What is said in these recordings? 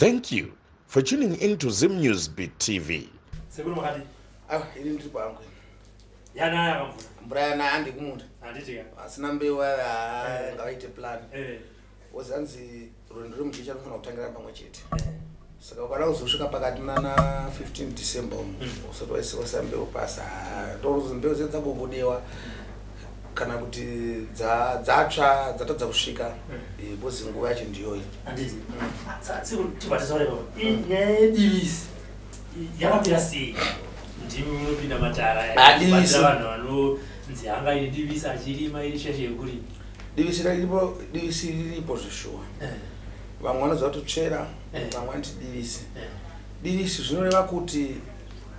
Thank you for tuning in to Zim News Beat TV. Sekuru, makati? Aiwa, ini ndiri pangu. Yanaya kamvura? Mvura yanaya, handi kumunda. Handiti ka? Asina mbeu aya ngavaite plan. Wozanzi rwendo rwemucheche runofanira kutangira pamwe chete. Saka ukada kuzosvika pakati nana 15 December umu usati waisa mbeu pasi, ndokuzi mbeu dziye dzagogodewa kana kuti dzatsva, dzatadza kusvika, because nguva yacho ndiyoyi. Handiti. Saka sekuru, tibva tataura ipapo, nyaya yedivisi yakamira sei? Ndimi munopinda matara Ah, divisi. kubatsira vanhu vanonzi hanga ine divisi achirima, iri shasha yekurima. Divisi riripo, divisi riripo zvishuwa. Vamwe vanoziva kuti tsvera, vamwe vanoti divisi. Divisi zvinoreva kuti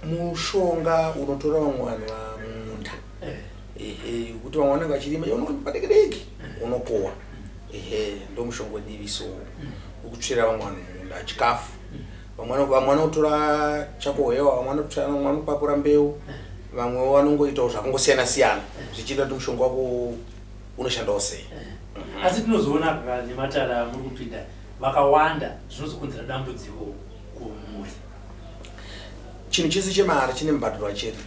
mushonga unotora vamwe vanhu vamunda. Ehe, kuti vamwe vanenge vachirima, padiki diki unokohwa. Ehe, ndo mushonga wedivisi uwo wekutsvera vamwe vanhu mumunda chikafu. Vamwe vanotora chakohwewa, vamwe vamwe vanopakura mbeu, vamwewo vanongoitawo zvakangosiyana siyana, zvichiita kuti mushonga wako unoshandawo sei. Asi tinozoona nematara muri kupinda vakawanda, zvinozokonzera dambudziko kumhuri. Chinhu chese chemari chine mubhadharo wachena.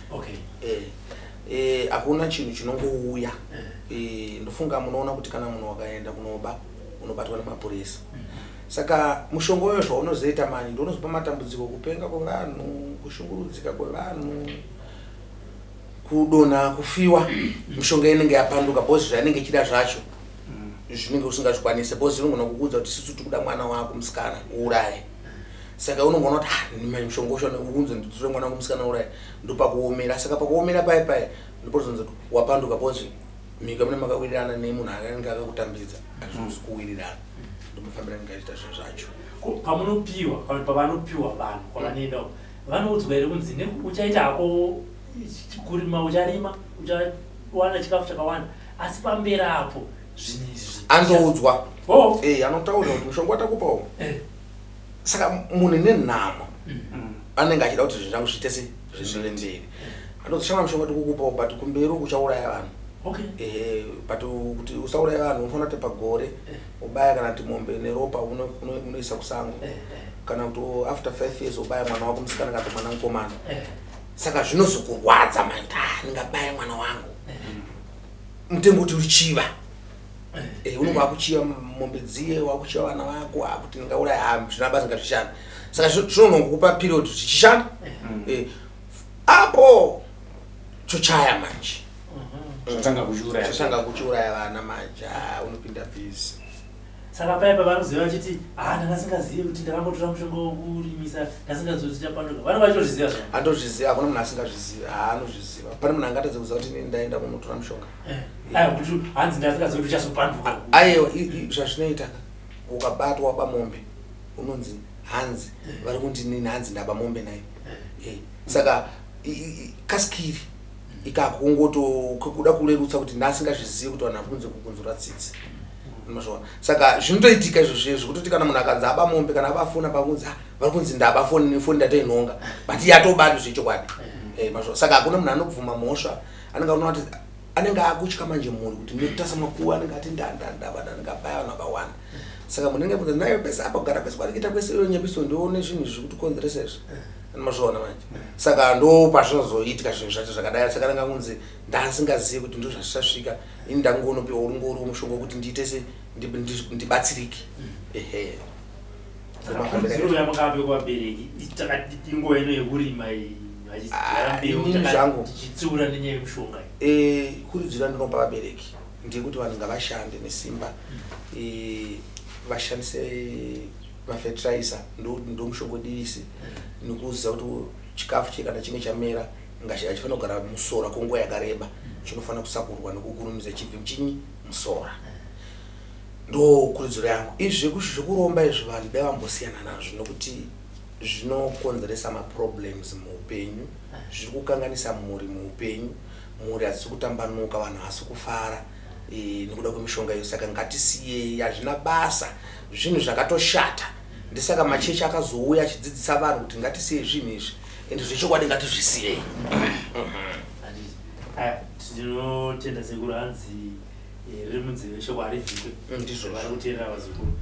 Hakuna chinhu chinongouya. Ndofunga munoona kuti kana munhu wakaenda kunoba, unobatwa nemapurisa. Saka mushonga uyo zvaunozoita manje, ndounozopa matambudziko, kupenga kwevanhu, kushungurudzika kwevanhu, kudonha, kufiwa. Mishonga inenge yapanduka because zvainenge ichida zvacho zvinenge usingazvikwanisi, because inogona kukuudza kuti isusu tikuda mwana wako musikana, uuraye. Saka unongoona kuti, ah, mushonga ucho unzi nditore mwana wangu musikana, uraye, ndopakuomera. Saka pakuomera pai pai ndopozonzi wapanduka, because mhika mune makawirirana nemunhu anenge akakutambidza hazvisi kuwirirana. Ndomafambira anenge achiita zvinhu zvacho. Pamunopiwa kana pavanopiwa vanhu kwavanoenda uko, vanoudzwa here kunzi uchaita hako kurima, ucharima, uchawana chikafu chakawanda, asi pamberi apo zvinhu izvi? Andoudzwa. Oh. Anotaura kuti mushonga watakupawo. Saka munhu nenhamo anenge achida kuti zvinhu zvangu zviite se zviendere mberi, andozoshama mushonga tikukupawo, but kumberi uku uchauraya vanhu. Ehe, but kuti usauraya vanhu, unofanira kuti pagore ubaya kana kuti mombe neropa, unoisa kusango, kana kuti after 5 years ubaya mwana wako musikana kana kuti mwana mukomana. Saka zvinozokurwadza manje, ah, ndingabaya mwana wangu, mutengo kuti uchiva. Unenge wakuchiva mombe dziye, wakuchiva vana vako, akuti ndingauraya, ah, zvina basa, ngazvishanda. Saka zvinongokupa period zvichishanda. Apo chochaya manje. Zvotanga kuchiuraya. Zvotanga kuchiuraya vana manje. Ah, unopinda busy. Saka paya pavanoziva vachiti, ha, ndangasingazivi kuti ndakangotora mushonga wokurimisa, ndasingazivi kuti chapanduka, vanenge vachitozviziva zvavo. Andozviziva, hakuna munhu asingazvizivi. Ha, anozviziva. Pane munhu angatadza kuziva kuti inini ndaenda kunotora mushonga? Aya, kuti hanzi ndasingazivi kuti uchazopanduka. Aiwa, zvazvinoita, ukabatwa waba mombe, unonzi hanzi vari kundinini, hanzi ndaba mombe nayo. Saka kaskiri ikako kungoto kuda kurerutsa kuti ndasingazvizivi, kuti vanhu vakunze kukunzura tsitsi, unozviona. Saka zvinotoitika izvo zvezvo kutoti kana munhu akanzi aba mombe kana aba foni, pakunzi, "Ah, vari kunzi ndaba foni, nefoni ndatoinhonga," but yatobati zvechokwadi. Mazvo. Saka hakuna munhu anobvuma mhosva, anenge anoona kuti anenge akutya manje munhu kuti nekutasa makuva anenge ati ndandandaba, anenge abaya vanhu vakawanda. Saka munhu anenge abvunza nayo pese apa, kugara pese kwarikuita kwese iyo nyebiso, ndione zvinhu zviri kutikonzeresa izvi, mazviona manje. Saka ndo pazvinozoitika zvinhu zvacho zvakadai. Saka anenge akunzi ndasingazivi kuti ndo zvazvichasvika, ini ndangonopiwa urongori womushonga wekuti ndiite se ndibatsirike. Ehe. Kurudziro yamungape kuvabereki inguva ino yekurima iyi, vachidyara Ah, mbeu, inini zvangu. tichitsiura nenyaya yemushonga iyi? Kurudziro yandinopa vabereki ndeyekuti vanhu ngavashande nesimba, vashandise mafertilizer, ndo mushonga wedivisi, nekuziva kuti chikafu che kana chinge chamera hachifanira kugara musora kwenguva yakareba, chinofanira kusakurwa nekukurumidza chibve muchinyi musora. Ndo kurudziro yangu. Izvi zvekuromba izvi, vanhu dai vambosiyana nazvo, nekuti zvinokonzeresa maproblems muupenyu, zviri kukanganisa mhuri muupenyu, mhuri hadzisi kutambanuka, vanhu havasi kufara nekuda kwemishonga iyo. Saka ngatisiyei, hazvina basa, zvinhu zvakatoshata. Ndisaka machechi akazouya achidzidzisa vanhu kuti ngatisiyei zvinhu izvi, ende zvechokwadi ngatizvisiyei. Handiti. Aya, tinotenda sekuru. Hanzi riri munzeve, shoko harivhikwe. Ndizvo. Vari kuteerera vazukuru.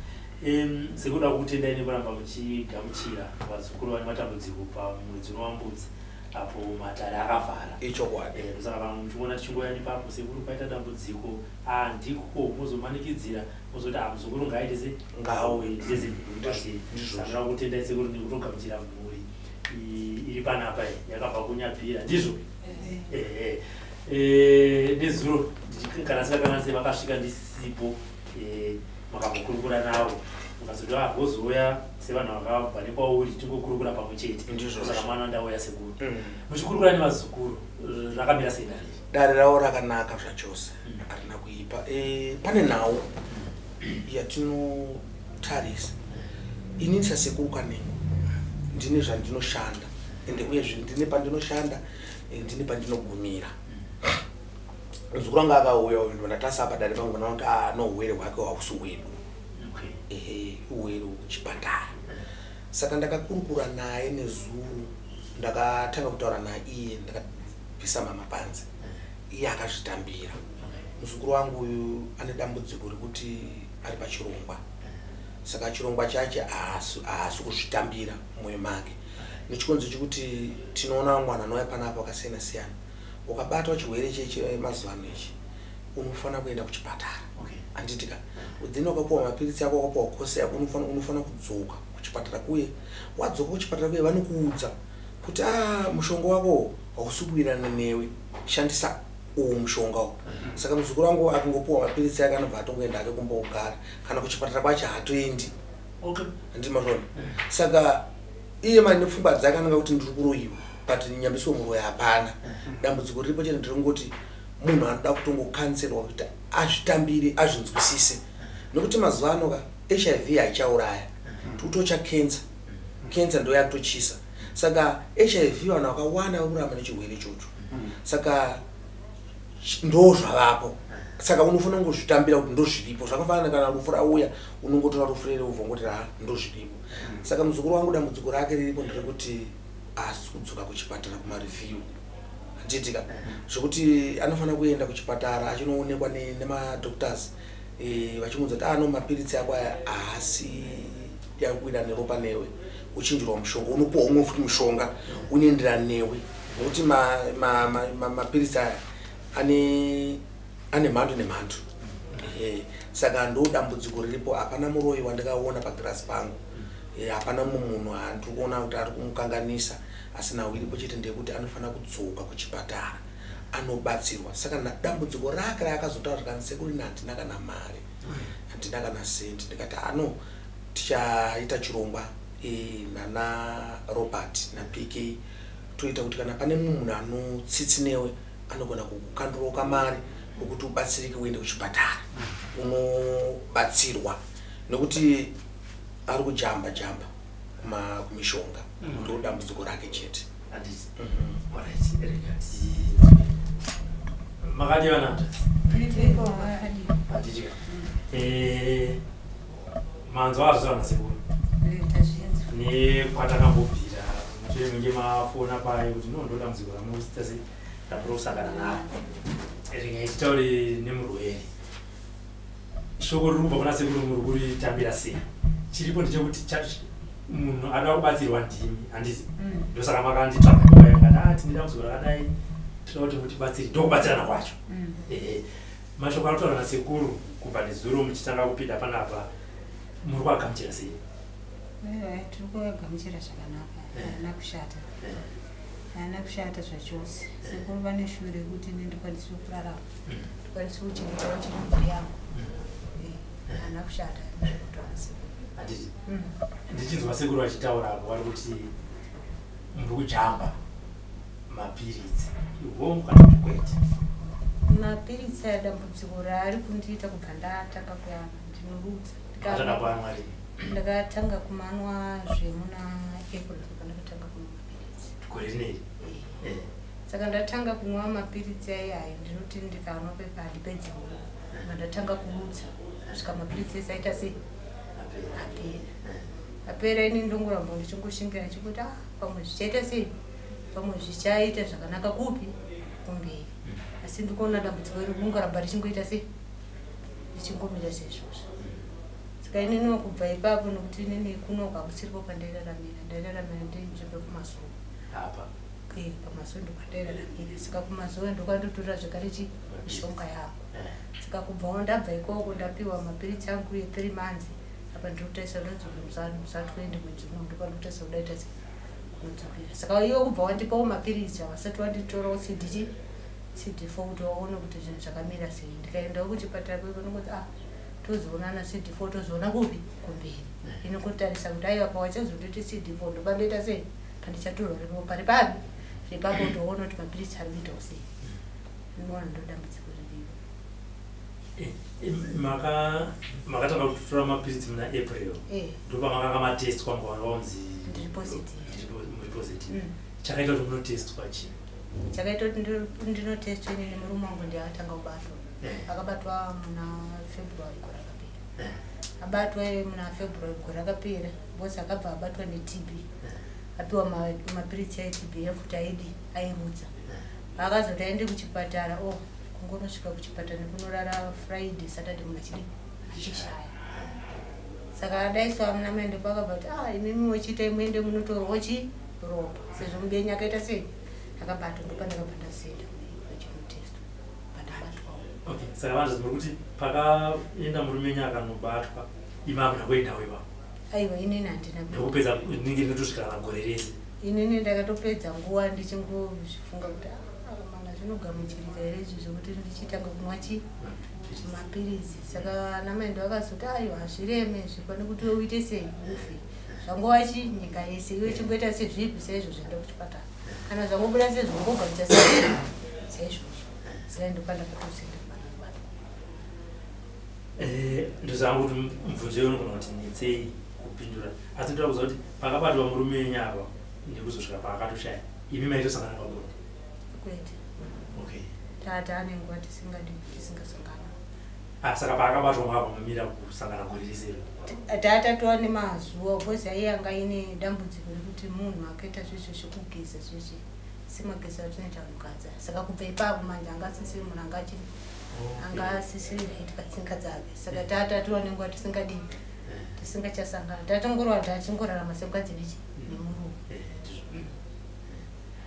Sekuda kutendai nekuramba muchigamuchira vazukuru vane matambudziko pamwedzi unowambudzi apo matare akavhara. Ichokwadi. Saka vamwe muchiona tichingouya nepapo, sekuru paita dambudziko, ndiko mozomanikidzira mozoti muzukuru ngaaite se Ngaauye. Ndizvo. Saka kutendai sekuru nekutogamuchira mhuri iri panapa iyi yakabva kuNyabhira, ndizvo? Ehe. Nezuro kana singakanganise vakasvika ndisipo, makambokurukura navo mukazoti vozouya sevanhu vakabva nekwauri tingokurukura pamwe chete. Ndizvo. Saka mwana ndauya sekuru. Muchikurukura nevazukuru, rakamira sei dare? Dare ravo rakanaka zvachose, harina kuipa. Pane nhau yatinotarisa. Inini sasekuru Kanengo ndine zvandinoshanda, ende uyezve ndine pandinoshanda, ndine pandinogumira. Muzukuru wangu akauya uyu, ndatasa padare pangu, ndinoona kuti no, urwere hwake hausi hwedu. Ehe, urwere hwekuchipatara. Saka ndakakurukura naye nezuro, ndakatanga kutaura naye iye, ndakabvisa mama panze, iye akazvitambira. Muzukuru wangu uyu ane dambudziko rekuti ari pachirongwa, saka chirongwa chache haasi kuzvitambira mumwoyo make, nechikonzo chekuti tinoona vamwe vanhu vanouya panapa vakasiyana siyana. Ukabatwa chirwere chemazuva ano ichi, unofanira kuenda kuchipatara. Handitika? Then wakapiwa mapiritsi ako, wakapiwa kosi yako, unofana kudzoka kuchipatara kuye. Wadzoka kuchipatara kuye, vanokuudza kuti a mushonga wako hausi kuwirana newe, shandisa uwu mushonga uwu. Saka muzukuru wangu akangopiwa mapiritsi ake, anobva atongoenda ake kumbogara, kana kuchipatara kwacho haatoendi. Handiti mazvona? Saka iye mani nepfungwa dzake anonga kuti ndiri kuroyiwa, but nyambiswa muroyi hapana. Dambudziko riripo chete nderekungoti munhu anoda kutongokanselwa kuti azvitambire, azvinzwisise, nekuti mazuva ano ka HIV haichauraya, tikutocha cancer. Cancer ndo yakutochisa. Saka HIV, vanhu vakawanda vari kurarama nechirwere ichocho. Saka ndo zvavapo, saka unofanira kungozvitambira kuti ndo zviripo. Zvakafanana kana rufu rauya, unongotora rufu rere ubva ungoti ra ndo zviripo. Saka muzukuru wangu dambudziko rake riripo nderekuti haasi kudzoka kuchipatara kumareview, handitika? Zvekuti anofanira kuenda kuchipatara achinoonekwa nemadoctors, vachimuudza kuti ano mapiritsi ako aya haasi yakuwira neropa newe, uchinjirwa mushonga, unopiwa umwe futi mushonga unoenderana newe, nekuti mapiritsi aya ane mhando nemhando. Ehe. Saka ndo dambudziko riripo. Hapana muroyi wandikaona pagirasi pangu. Hapana mumwe munhu handiri kuona kuti ari kumukanganisa, asi nhau iripo chete ndeyekuti anofanira kudzoka kuchipatara anobatsirwa. Saka dambudziko rake raakazotaura zvikanzi, "Sekuru, ini handina kana mari, handina kana sendi." Ndikati ano tichaita chirongwa, nana Robert naPK, toita kuti kana pane mumwe munhu anotsitsi newe anogona kukukandurawo mari kwekuti ubatsirike uende kuchipatara unobatsirwa, nekuti ari kujamba jamba kumishonga. Ndo dambudziko rake chete. Handiti? Alright, rega makadi vanata. Handiti? Manzwa azvo vana sekuru nekwatakambobvira mushure menge mafona paye kuti no, ndo dambudziko ramusita sei ramuri kusangana naro. Rega titaure nemurwere. Shoko riri kubva kuna sekuru muri kuritambira sei? Chiripo ndechekuti munhu anoda kubatsirwa ndimi, handiti? Ndosaka makanditsvaga ipayo, mukati a tine dambudziko rakadai, tinoda kuti mutibatsire. Ndokubatsirana kwacho. Ehe, mashoko anotaura nasekuru kubva nezuro muchitanga kupinda panapa, muri kuagamuchira sei? Tiri kuyagamuchira zvakanaka, haana kushata, haana kushata zvachose. Sekuru vane shure rekuti ini ndikwanise kurarama, ndikwanise kuchengetawo chiri mhuri yangu. Haana kushata kutaura sekuru. Handiti? Ndichinzwa sekuru vachitaura apo, vari kuti muri kujamba mapiritsi, ihongu kana kuti kwete? Mapiritsi aya, dambudziko raari kundiita kubva ndatanga kuyamwa, ndinorutsa. Atanga kuanwa rini? Ndakatanga kumanwa zvemuna April, pandakatanga kumwa mapiritsi. Gore rineri? Saka ndatanga kumwa mapiritsi ayayo, ndinoti ndikanwa pepa handipedzi nguva, bva ndatanga kurutsa kusvika mapiritsi ese aita sei? Apera. Apera. Apera, ini ndongoramba ndichingoshingira ndichingoti ah, pamwe zvichaita sei, pamwe zvichaita zvakanaka kupi kumberi, asi ndikuona dambudziko iri kungoramba richingoita sei, richingomira seizvozvo. Saka ininiwo kubva ipapo, nokuti inini kuno kakusiripo pandairaramira, ndairaramira ndiri nzvimbo yekumazuva. Apa. Pamazuva ndopandairaramira. Saka kumazuva ndokwandotorera zvekare chi mishonga yangu. Saka kubvawo ndabva ikoko, ndapiwa mapiritsi angu e3 months. Apa ndiri kutarisa ndodzokera musa 20 mwedzi uno, ndopandikutarisa kudaita sei kunodzokera. Saka iwo kubva wandipawo mapiritsi, havasati wanditorawo CD4 kuti waone kuti zvinhu zvakamira sei. Ndikaendawo kuchipatara kweko, ndongoti ah, tozoonana CD4, tozoona kupi kumberi. Inokutarisa kuti aiwa, pawachazondoti CD4 ndopandoita sei, pandichatorwa ropa ripapi ripapo, toona kuti mapiritsi ari kuitawo sei. Inoona ndo dambudziko riripo. Makatanga kutora mapiritsi muna April? Eh. Ndopamakanga matestwa mukaona kunzi Ndiri positive. Muri positive. Chakaita kuti munotestwa chii? Chakaita kuti ndinotestwa inini, murume wangu ndiye akatanga kubatwa. Akabatwa muna February gore rakapera. Abatwa iye muna February gore rakapera, because akabva abatwa neTB, apiwa mapiritsi eTB ekuti aidi airutsa. Akazoti aende kuchipatara, o kungonosvika kuchipatara nekunorara Friday, Saturday munhu achidi achishaya. Saka adaiswa muna maende, pakabva kuti ah, imimi wechiitai muende munotorwa chi ropa sezvo mubenyu akaita sei, akabatwa. Ndopandakabva ndazoenda pachinotestwa, pandabatwawo. Okay, saka vanhu muri kuti pakaenda murume wenyu akanobatwa, imi hamuna kuendawo ipapo? Aiwa, inini handina. Nekupedza rinenge rinotosvika kana gore rese? Inini ndakatopedza nguva ndichingozvifunga kuti "Ah, mana zvinogamuchirika here izvi zvekuti ndichitanga kunwa chi mapiritsi?" Saka ana mai vakazoti aiwa, hazvireme zvikwane kuti iwe uite sei, ufe. Zvangova chi nyika yese, iwe chingoita sezvipi saizvozvo, enda kuchipatara. Kana zvangobuda sezvo, ungogamuchira saizvozvo. Saka ndopandakatozoenda panobatwa. Ndozanga kuti mubvunzo iwo unogona kuti netsei kupindura, asi ndoda kuziva kuti pakabatwa murume wenyu apa nekuzosvika paakatoshaya, imi maitosangana pabonde? Kwete. Okay. Tata ane nguva tisingadi, tisingasangana. Ah, saka paakabatwa makabva mamira kusangana gore rese iro? Tata nemazuva, because aiye anga aine dambudziko rekuti munhu akaita zveshe zvekugeza zveshe semageza atinoita vanhukadzi. Saka kubva ipapo manje anga asisiri munhu anga achiri, anga asisiri right patsinga dzake. Saka tata nenguva tisingadini, tisingachasangana. Tatongorwa tachingorarama semukadzi nechi nemurume. Ndizvo.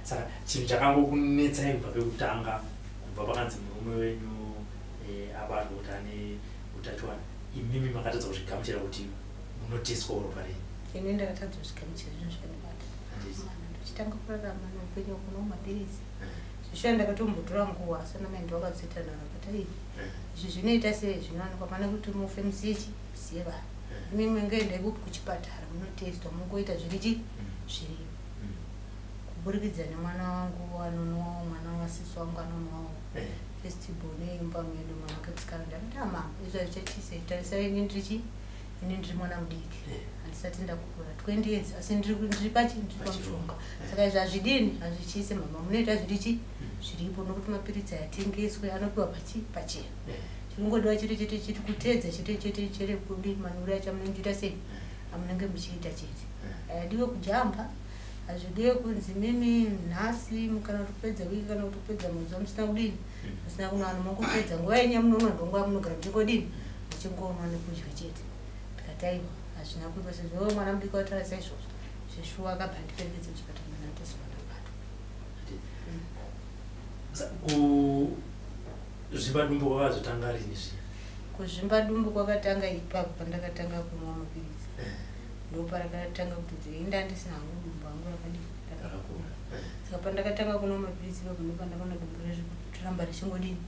Saka chinhu chakangokunetsai kubva pekutanga, kubva pakanzi murume wenyu abatwa kuti ane utachiwana, imimi makatadza kuzvigamuchira kuti munoteswawo ropa renyu? Ini ndakatadza kuzvigamuchira zvinhu zvakandibata. Handiti. Mana ndochitanga kurarama neupenyu hwekunwa mapiritsi. Zvishuwa ndakatombotora nguva, asi ana mai ndovakazoita nharo kuti ai, izvi zvinoita sei, zvinowanikwa pane kuti mufe musiyechi musiye vanhu. Imi mungoendai kupi, kuchipatara, munotestwa, mungoita zviri chi zviripo. Kuburikidza nemwana wangu anonwawo, mwana wasisi wangu anonwawo, festival neimba medu, mwana wake musikana. Ndakati amama, izvo hazvichachise, tarisai, ini ndirichi ini ndiri mwana mudiki, handisati ndakura 20 years, asi ndiri pachi ndiri pamushonga. Saka izvi hazvidini, hazvichise mama, munoita zviri chi zviripo, nokuti mapiritsi ayatengeswe, anopiwa pachi pachena. Chinongodiwa chete chete chiti kuteedza chete chete chere kudi manure acho amunenge muchiita sei, amunenge muchiita chete. Hayadiwe kujamba, hazvidiwe kunzi mimi nhasi kana kuti kupedza wiki kana kuti kupedza mazuva musina kudini, musina kunwa. Mongopedza nguva yenyu yamunonwa, ndonguva munogara muchingodini, muchingonwa nekudya chete. Ndikati aiwa, hazvina kuipa sezvo mwana mudiki wataura saizvozvo. Zveshuwa akabva andiperekedza kuchipatara, mwana ateswa, ndabatwa. Kuzvimba dumbu kwakazotanga rini zviya? Kuzvimba dumbu kwakatanga ipapo pandakatanga kunwa mapiritsi. Ndoparakatanga kutodzi inda ndisina hangu dumbu hangu rakadii, rakakura. Saka pandakatanga kunwa mapiritsi ipapo, ndopandakaona dumbu riri richingodini,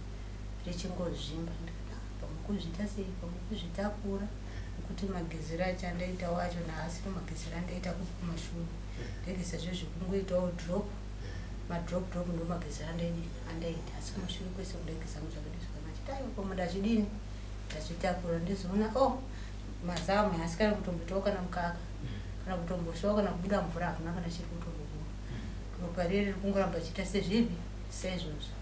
richingozvimba. Ndikati "Ah, pamwe kuzviita sei, pamwe kuzvitakura, nekuti magezero acho andaitawo acho naasiri magezero andaita kumashure. Ndaigeza zvo zvekungoitawo drop madrop drop, ndo magezero andaita, asi kumashure kwese kundaigeza hangu zvakadii zvakanaka." Chiti aiwa, pamwe ndazvidini, ndazvitakura. Ndizoona oh, mazamu asi kana kutomboitawo kana mukaka kana kutombosvawo kana kubuda mvura, hakuna kana chiri kutombobuda. Ropa riri riri kungoramba chiita sezvipi saizvozvo.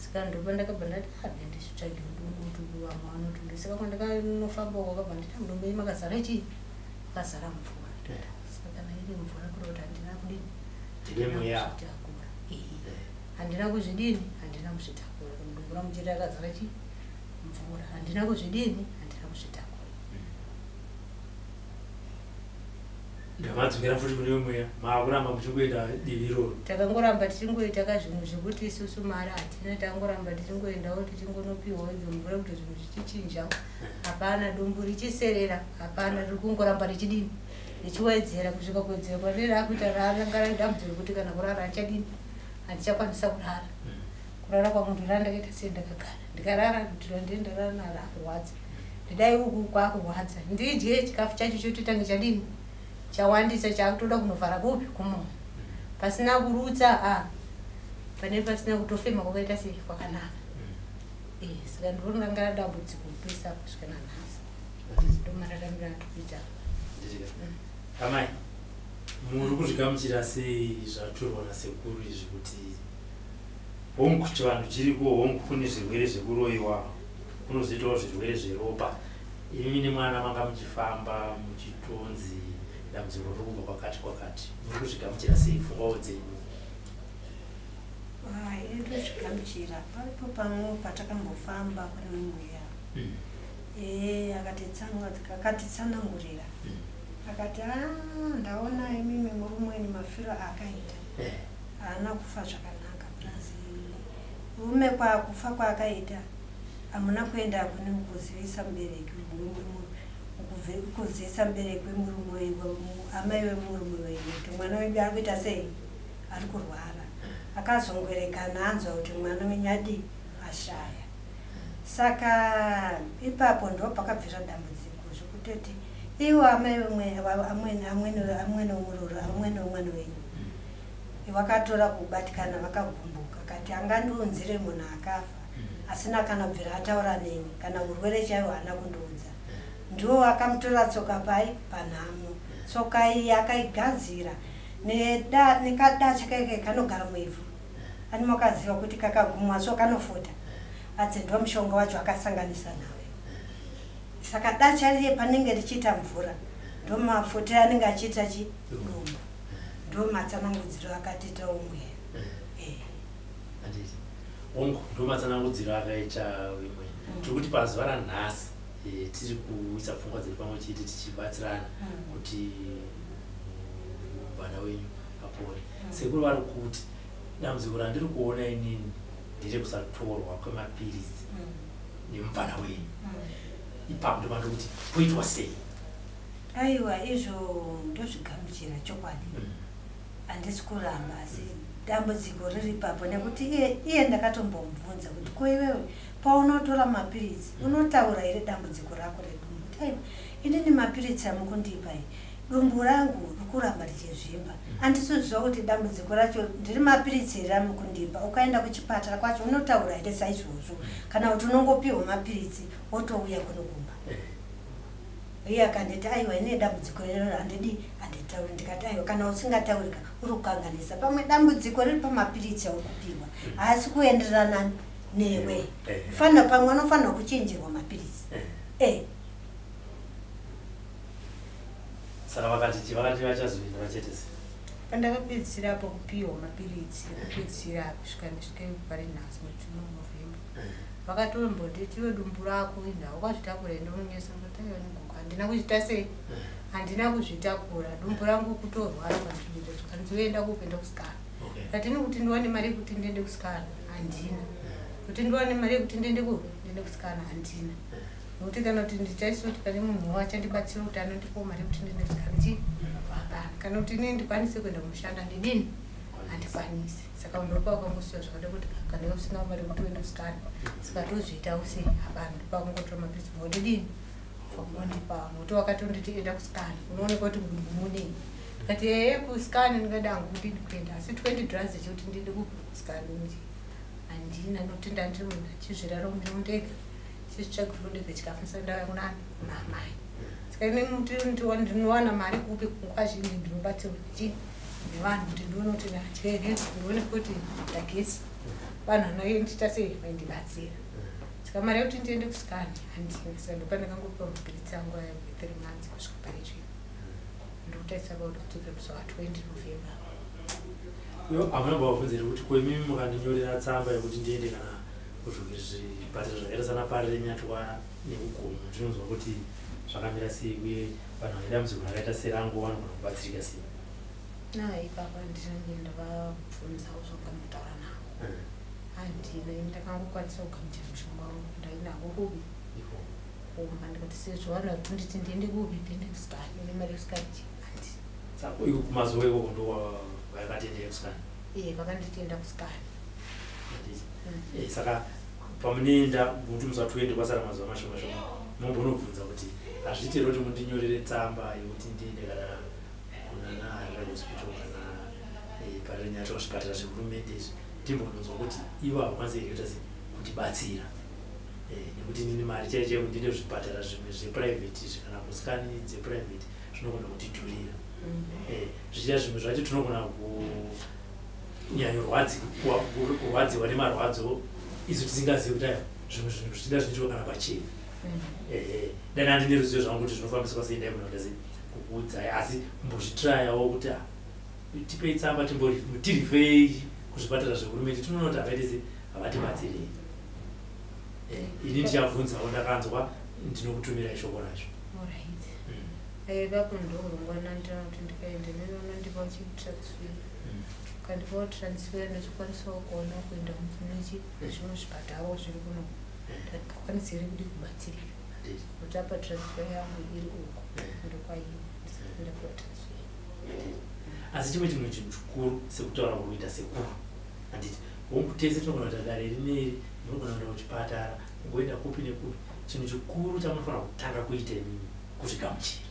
Saka ndopa ndakabva ndati abe nditsvage mudumbu kuti vamwe vanotumbi. Saka kwandakanofamba wakabva nditi mudumbu yenyu makazara chii, makazara mvura. Saka kana iri mvura, kuda kuti handina kudini. Ndine mweya. Kuzvitakura. Handina kuzvidini, handina kuzvitakura. Mudumbu rangu chiri rakazara chii, mvura. Handina kuzvidini, handina kuzvitakura. Ndamadzokera futi kune mweya, maakuramba muchingoenda divi iroro. Takangoramba tichingoita ka zvinhu zvekuti isusu mari hatina, tangoramba tichingoendawo tichingonopiwawo idzo mvura kuti zvinhu zvichichinjawo. Hapana, dumbu richiserera, hapana, riri kungoramba richidini, richiwedzera kusvika kuwedzera kwanei raakuita ranga rari dambudziko rekuti kana kurara hachadini, handichakwanisa kurara. Kurara kwangu ndorara ndakaita sei, ndakagara, ndikarara ndiro ndii ndarara naro akurwadza, ndidai uku kwakurwadza, ndidye chikafu chacho chotoitange chadini, chawandisa, chakutoda kunovhara kupi, kumoyo, pasina kurutsa, a pane pasina kutofema kwakaita sei, kwakanaka. Saka ndinoona ranga radambudziko kupisa kusvika nanhasi, ndomararamiro andiri. Amai, muri kuzvigamuchira sei zvaturwa nasekuru izvi, kuti hongu chivanhu chiriko, hongu kune zvirwere zvekuroyiwa, kunozoitawo zvirwere zveropa? Imi nemwana manga muchifamba muchitonzi dambudziko riri kubva kwakati kwakati. Muri kuzvigamuchira sei, pfungwawo dzenyu? Ini ndozvigamuchira. Paripo pamwe patakambofamba kune mweya, ee, akatitsanangurira, akati, "A, ndaona imimi murume wenyu mafiro aakaita haana kufa zvakanaka. Plus murume kufa kwaakaita hamuna kuenda kune kuzivisa mubereki, kuzivisa mubereki wemurume, amai vemurume wenyu, kuti mwana wedu ari kuita sei, ari kurwara. Akazongwerekana anzwa kuti mwana wenyu adi ashaya." Saka ipapo ndo pakabvira dambudziko, zvekutoti ivo amai amwene wemuroro, amwene wemwana wenyu, vakatora kubatikana, vakagumbuka, kati angandiunzire munhu akafa asina kana bvira ataura neni, kana urwere chaiwo haana kundiudza. Ndiwo akamutora tsoka pai panhamo. Tsoka iyi akaigadzira nekadacha kaike kanogara muivhu, ani makaziva kuti kakagumwa so kanofota, adzi ndo mushonga wacho akasanganisa nawe. Saka dacha riye panenge richiita mvura, ndo mafutiro anenge achiita chidumbu. Ndo matsanangudziro akatiita umwe. Handiti hongu, ndo matsanangudziro akaita imwe. Tiri kuti pazuva ranhasi, tiri kuisa pfungwa dzedu pamwe chete tichibatsirana kuti mwana wenyu apore. Sekuru vari kuti dambudziko randiri kuona inini nderekusatorwa kwemapiritsi nemubvana wenyu. Ipapo ndopanda kuti poitwa sei? Aiwa, izvo ndozvigamuchira chokwadi, handisi kuramba, asi dambudziko riri ipapo nekuti iye ndakatombomubvunza kuti, "Ko iwewe paunotora mapiritsi unotaura here dambudziko rako redumbu?" Kuti, "Aiwa, inini mapiritsi amukundipa iyi, dumbu rangu rikuramba richizvimba, handisiziva kuti dambudziko racho ndiri mapiritsi here amukundipa. Ukaenda kuchipatara kwacho unotaura here saizvozvo, kana kuti unongopiwa mapiritsi wotouya kuno kumba?" Iye akanditi, "Aiwa, ine dambudziko rero handidi, handitauri." Ndikati, "Aiwa, kana usingataurika uri kukanganisa. Pamwe dambudziko riri pamapiritsi auri kupiwa, haasi kuenderana newe. Fanira pamwe anofanirwa kuchinjirwa mapiritsi." Saka vakati vachazoenda vachetese? Pandakapedzisira apo kupiwa mapiritsi ekupedzisira kusvika ndisvike pari nhasi muchino November, vakatombonditi, "Iwe, dumbu rako ina wakazvitakura, ende unonyesa." Ndati, "Aiwa, negogo, handina kuzvita sei, handina kuzvitakura. Dumbu rangu kutorwara kwandinoita." Zvikanzi, "Uenda kuenda kuscan." Katini kuti ndiwane mari yekuti ndiende kuscan handina, kuti ndiwane mari yekuti ndiende kuscan handina, nokuti kana kuti ndichaisa kuti pane munhu achandibatsira kuti anondipawo mari yekuti ndiende kuscan chi hapana, kana kuti inini ndikwanise kuenda kumushanda ndidini, handikwanisi. Saka ndopa wakangosiya zvakada kuti kana usina mari yekuti uende kuscan, saka tozviita sei? Hapana. Ndopakungotora mapiritsi vodidini, vondipa, nokuti wakatonditi, "Enda kuscan unooneka kuti mudumbu munei." Ndikati, "Ehe, kuscan ndingada hangu kudini kuenda, asi 20 drugs chekuti ndiende kuscan handina, nokuti ndandiri munhu achizviraramira ndega, chizvitsvagiriro ndega chikafu, ndisati ndauya kunani, kuna amai. Saka ini ndinowana mari kupi? Nguva zhinji ndinobatsirwa nechi nevanhu kuti ndione kuti ndadye, ndione kuti ndageza. Vanhu vanoendiita sei, vaindibatsira. Saka mari yekuti ndiende kuscan handina. Saka ndopa ndakangopiwa mapiritsi angu ayo 3 months kusvika pari zvino. Ndikutarisira kuti kudzokera musi wa20 November. Yo, hamuna mbavabvunza here kuti ko imimi mukandinyorera tsamba yekuti ndiende kana Kuzvipatara zvakaita sana Parirenyatwa nekuGomo, ndinonzwa kuti zvakamira sei, uye vanhu vane dambudziko rakaita serangu vanogona kubatsirika sei? Na ipapa ndinenge ndavabvunzawo zvakanotaura navo. Handina, ini ndakangokwanisa kugamuchira mushonga wangu ndainavo kupi? Iko. Kumba. Ndikati sezvo vanhu vari kunditi ndiende kupi, ndiende kuscan, ine mari yekuscan handi. Saka iko kumazuva ikoko ndo vakatendera kuscan? Iye vakanditenda kuscan. Handiti. Saka pamunoenda muti musatuende, kwasara mazuva mashoma shoma, mombonobvunza kuti hazviiti here kuti mundinyorere tsamba yekuti ndiende kana kunana Harare Hospital kana Parirenyatwa, zvipatara zvehurumende izvi, ndimbononzwa kuti ivo havakwanisi here kuita sei kutibatsira. Nekuti inini mari chaiyo chaiyo kuti ndiende kuzvipatara zvimwe zveprivate izvi kana kuscan dzeprivate zvinogona kutidhurira. Zvichida zvimwe zvacho tinogona kunyanyorwadziwa nemarwadzo isu tisingazivi kuti aiwa, zvimwe zvinhu zvichida zvinoitwa kana pachena. Dai handine ruzivo zvangu kuti zvinofambiswa sei, ndaigona kuita sei kukuudzai, asi kumbozvitrayawo kuti ah, tipei tsamba tirifei kuzvipatara zvehurumende, tinoona kuti havaite sei, havatibatsirei. Ini ndichabvunzawo, ndakanzwa ndinokutumirai shoko racho. Alright. Ipapo ndorongwana, ndinoona kuti ndikaenda nenono chitransfer, ukandipawo transfer ndochikwanisawo kuona kuenda nechi zvimwe zvipatarawo zviri kuno, ndakwanisa here kuti kubatsirika, kuti apa transfer yangu iri uko, ndokwaii ndapiwa transfer. Asi chimwe chinhu, chinhu chikuru sekutaura kuri kuita sekuru, handiti, hongu tese tinogona kuita dare rineri, munogona kuenda kuchipatara, kungoenda kupi nekupi, chinhu chikuru chamunofanira kutanga kuita imimi kuzvigamuchira.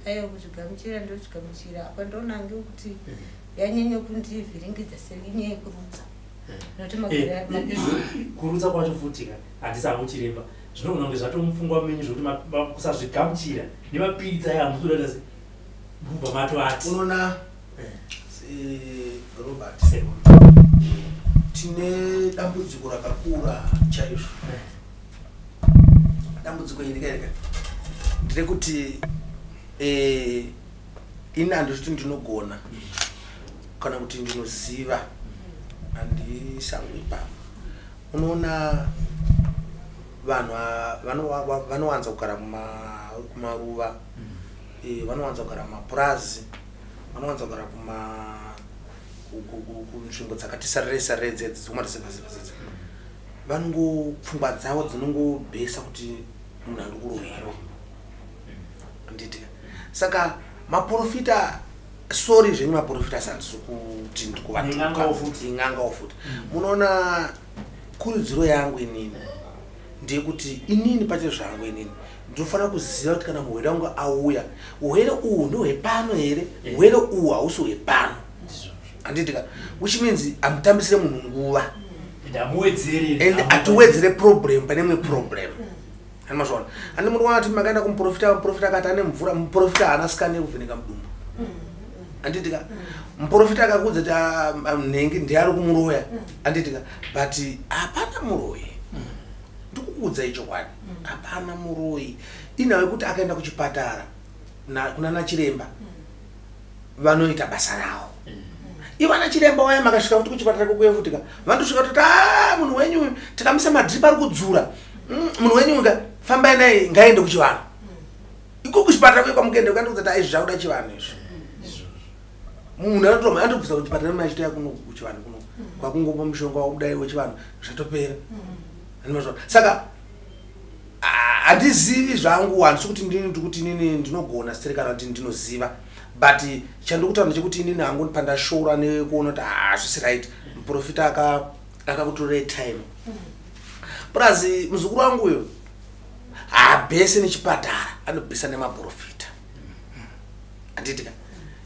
Aiwa, kuzvigamuchira ndozvigamuchira. Apa ndoona ngekuti yanyanya kundivhiringidza seinyaya yekurutsa, nokuti makore Izvo kurutsa kwacho futika, handisi hangu chiremba, zvinogona kunge zvatomupfungwa menyu zvokuti kusazvigamuchira nemapiritsi aya hamusi se mubva matoati. Unoona, Robert, Sekuru. Tine dambudziko rakakura chaizvo. Dambudziko iri kairika nderekuti ini handizviti ndinogona kana kuti ndinoziva, handisangu ipapo. Unoona vanhu vanowanza kugara kumaruva, vanowanza kugara mumapurazi, vanowanza kugara kunzvimbo dzakati sarire sarire dzedzi dzekumareserva dzedzi, vanongo pfungwa dzavo dzinongobhesa kuti munhu ari kuroyiwa, handitika? Saka maprofita, sorry zvenyu maprofita, asi handisi kuti ndikuvatuka. Nen'angawo futi. In'angawo futi. Munoona, kurudziro yangu inini ndeyekuti inini pache zvangu inini ndinofanira kuziva kuti kana murwere wangu auya, urwere uhu ndehwepano here, urwere uhu hausi hwepano, handitika? Which means hamutambisire munhu nguva. And hamuwedzeri. And hatiwedzere problem pane imwe problem, hani mazvaona? Handi muri kuona kuti makaenda kumuprofita, muprofita akati ane mvura, muprofita haana scan yekuvheneka mudumbu, handitika? Muprofita akakuudza kuti ah, ah, nhengi ndiari kumuroya, handitika? But hapana muroyi, ndikukuudzai chokwadi, hapana muroyi. Inhau yekuti akaenda kuchipatara kunana chiremba, vanoita basa ravo. Ivana chiremba waya, makasvika futi kuchipatara kokuye futika, vandosvika toti, "Ah, munhu wenyu uyu tikamisa madrip ari kudzura. Munhu wenyu uyu ka, fambai naye, ngaende kuchivanhu." Iko kuchipatara kuye kwamukuenda ukandikudza kuti aizvi zvakuda chivanhu izvi, munhu anotobvisa kuchipatara mune achitoya kuno kuchivanhu kuno, kwakungopa mushonga wakudai wechivanhu, zvatopera. Handimazvaona? Saka ah, handizivi zvangu, handisi kuti ndini ndiri kuti inini ndinogona sere kana kuti ndinoziva, but chandikutaura ndechekuti inini hangu pandashora nekuona kuti hazvisi right, muprofita akakutorei time, plus muzukuru wangu uyo haabhese nechipatara, anobhesa nemaprofita, handitika?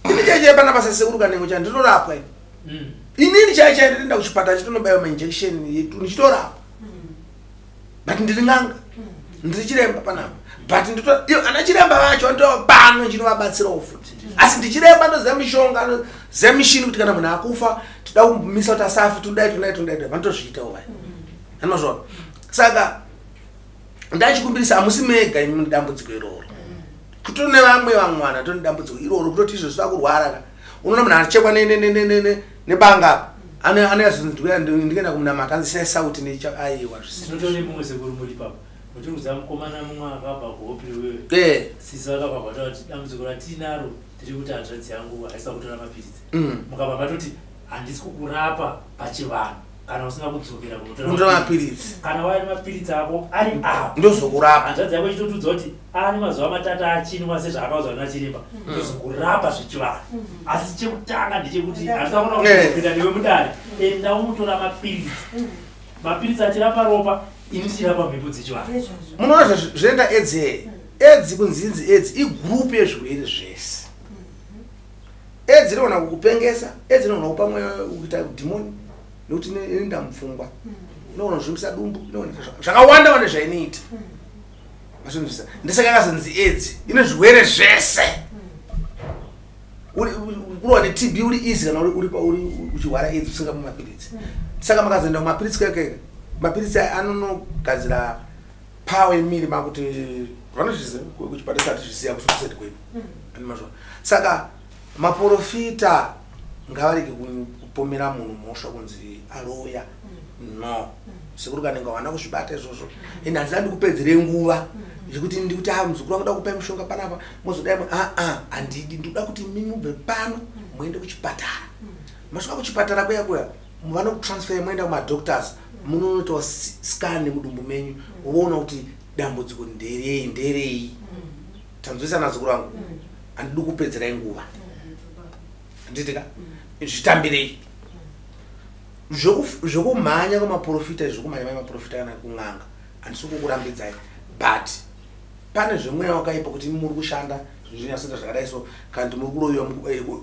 Ini chaichai pana basa sekuru Kanengo chandinorapwa ini. Inini chai chai ndinoenda kuchipatara chitonobayiwa mainjection yetu ndichitorapwa, but ndiri n'anga, ndiri chiremba panapa, but iyo ana chiremba vacho vanotova pano chinovabatsirawo futi, asi ndichiremba ndoziva mishonga, noziva mishini kuti kana munhu akufa toda kumisa kuti asafi, todai todai todai, vanotozviitawo vaya, anozvaona. Saka ndachikumbirisa, hamusi mega imi mune dambudziko iroro, kutone vamwe vamwe vanhu vatone dambudziko iroro, kutoti izvo zvisakurwara ka. Unoona munhu achekwa nebanga apa. Ane ndikuenda kumunamata anzi sai sauti necha aiwa zvisina. Tinotore mumwe sekuru muri ipapo. Muchiri mukomana mumwe akabva kuhope wewe. Sisi vakabva vataura kuti dambudziko ratinaro ndiri kuti hanzvadzi yangu haisi kutora mapiritsi. Mukabva matoti handisi kukurapa pachivanhu kana usina kudzokera kunotora mapiritsi. Kana waya nemapiritsi ako ari apo. Ndozokurapa. Hanzvadzi yako ichitotudza kuti ari mazuva matatu achinwa sezvaakaudzwa nachiremba. Ndozokurapa zvechivanhu. Asi chekutanga ndechekuti handisa kuona kupinda newe mudare. Enda unotora mapiritsi. Mapiritsi achirapa ropa, ini tichirapa mhepo dzechivanhu. Munoona zvinoenda AIDS here? AIDS kunzinzi AIDS igroup yezvirwere zvese. AIDS inogona kukupengesa, AIDS inogona kupa mweya kuita dhimoni nekuti inoenda mupfungwa. Inogona kuzvimbisa dumbu, inogona zvakawanda wanda zvainoita. Mazvinzwisisa? Ndisaka yakazonzi AIDS ine zvirwere zvese. Kurwa neTB uri easy kana uri uchirwara AIDS usingamwi mapiritsi. Saka makazoenda kumapiritsi keke, mapiritsi aya anonogadzira power yemiri makuti vanozviziva kuchipatara atizviziva kusati kwedu. Ani Saka maprofita ngavarege kupomera munhu mhosva kunzi aroya. No. Sekuru kanenge hawana kuzvibata izvozvo. Ende handisati ndikupedzere nguva zvekuti ndikuti muzukuru wangu da kupai mushonga panapa mozodai handidi. Ndinoda kuti mimi mubve pano muende kuchipatara. Masvika kuchipatara kuya kuya vanokutransfer moenda kumadoctors munonoitawo scan mudumbu menyu voona kuti dambudziko nderei nderei. Tanzwisana zukuru wangu. Handidi kupedzerai nguva. Handiti ka? Zvitambirei. Zvekumhanya kwemaprofita, zvekumhanya kwemaprofita kana kun'anga handisi kukurambidzai, but pane zvemweya wakaipa kuti muri kushanda zvinyasoita zvakadai so kana kuti muri kuroyiwa.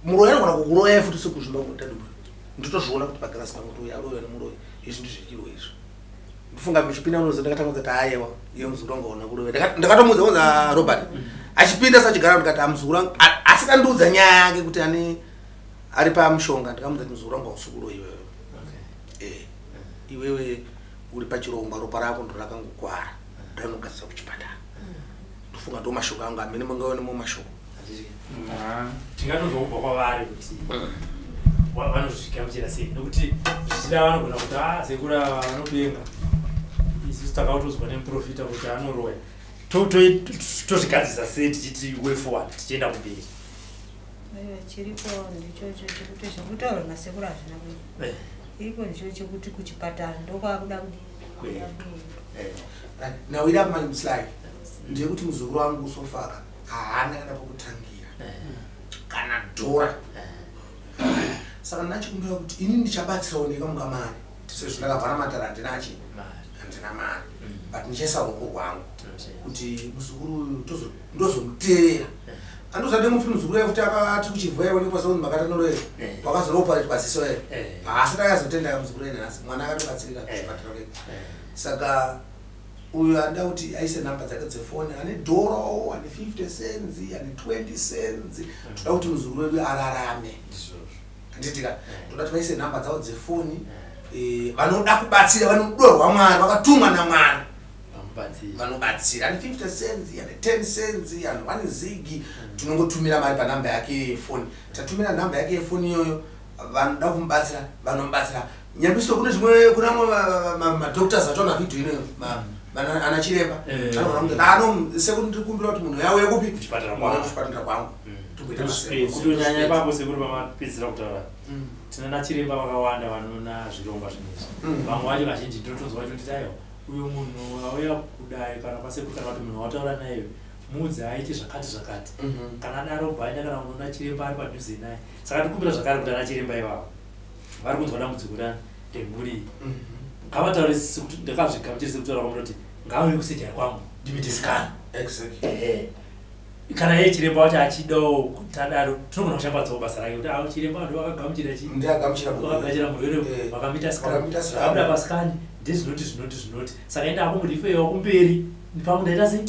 Muroyi anogona kukuroyai futi sekuzvimba kutadumbu. Ndotozviona kuti pagirasi pangu kuti uyu aroyiwa nemuroyi, izvi ndizvechiro izvi. Ndifunga muchipinda munozo ndakatanga kuti aiwa iye muzukuru wangu hauna kuroyiwa. Ndakatomuudza kunzi Robert achipinda sachigara ndikati muzukuru wangu asikandiudza nyaya yake kuti ane ari pamushonga. Ndikamuudza kuti muzukuru wangu hausi kuroyiwa iwewe. Iwewe uri pachirongwa, ropa rako ndo rakangokwara ranogadzira kuchipatara. Ndofunga ndo mashoko angu amene mungaone mo mashoko. Tingatonzwa kubva kwavari kuti vanozvigamuchira sei, nekuti zvichida vanogona kuti sekuru ava vanopenga, isusu takautodzwa nemuprofita kuti anoroya. Tozvigadzirisa sei tichiti way forward tichienda kumberi? Chiripo ndichocho chekuti zvekutaura nasekuru hazvina kuita. Iripo ndicho chekuti kuchipatara ndokwakuda kudii. Now iri apa slide ndeyekuti muzukuru wangu sofaka haana kana pokutangira kana dhora. Saka ndachikumbira kuti ini ndichabatsirawo ndikamuka mari sezvo ndakavhara matara handina handina mari, but ndichaisa ruoko rwangu kuti muzukuru uyu ndozomuteerera. Andozade mufi muzukuru yakuti akati kuchivhu yaonekwa seunhu makatanoroera wakazonoparetwa ziso ere haasati akazotenda muzukuru ene nhasi mwana akatobatsirika kuchipatara keke. Saka uyu anoda kuti aise nhamba dzake dzefoni, ane dhoro, ane 50 cents, ane 20 cents. Toda kuti muzukuru wedu ararame. Handitika? Toda kuti vaise nhamba dzavo dzefoni. Vanoda kubatsira, vanodorwa Mwari, vakatumwa naMwari vanobatsira. Ane 50 cents, ane 10 cents, ane 1 zigi, tinongotumira mari panhamba yake yefoni. Tatumira nhamba yake yefoni iyoyo, vanoda kumubatsira vanomubatsira. Nyambiso kune zvimwe kuna amwe madoctors achaona vhidhiyo inoyo, ana chiremba anogona kuti ano sekuru ndiri kumbira kuti munhu yauye kupi Kuchipatara kwangu. Kuchipatara kwangu. Tomboita Kutonyanya ipapo sekuru pamapedzera kutaura, tina nachiremba vakawanda vanoona zvirongwa zvinezvi. Vamwe vacho vazhinji ndinotonzwa vachitoti aiwa uyu munhu auya kudai kana kwasekuru kana kuti munhu wataura naye muudze aite zvakati zvakati. Kana adaro bhaenda kana unoona chiremba ari padhuze naye. Saka tikumbira zvakare kuti ana chiremba ivavo vari kunzwa dambudziko rani remhuri ngavataure sekuti ndakazvigamuchira sekutaura kwamunoti ngauye kusejari kwangu ndimite scan. Kana iye chiremba wacho achidawo kuti adaro tinogona kushambadzawo basa rake kuti avo chiremba ndo vakagamuchira chi Ndiagamuchira vakagachira murwere vakamita scan, Vakamita scan. zvakabuda pascan ndezvinoti zvinoti zvinoti. Saka enda ako murifewa kumberi pamwe ndaita sei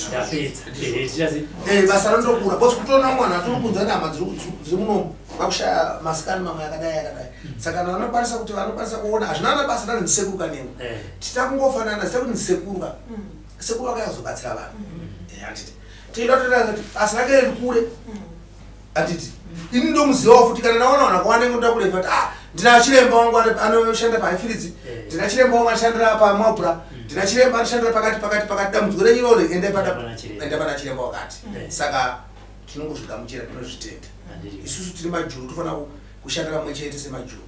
ndapedza. Ticha sei Basa rondokura because kutoona mwana atiri kunza nehama dziri muno vakushaya masikani mamwe akadai akadai. Saka kana vanokwanisa kuti vanokwanisa kuona hazvina ana basa rani ndisekuru kanengo. Titakungofanana zita kuti ndisekuru ka sekuru vakauya kuzobatsira vanhu. Handiti tinoda kutoita kuti basa rake riri kure. Handiti ini ndomuzivawo futi kana ndaona vanhu vakawanda ndoda kureva kuti Ndina chiremba wangu anoshanda paHighfields, ndina chiremba wangu anoshandira paMabra, ndina chiremba anoshandira pakati pakati pakati. Dambudziko renyu iroro, endai Pana chiremba. Enda pana chiremba wakati. Saka tinongozvigamuchira, tinozvitenda. Isusu tiri majuru, tofanira kushanda pamwe chete semajuru.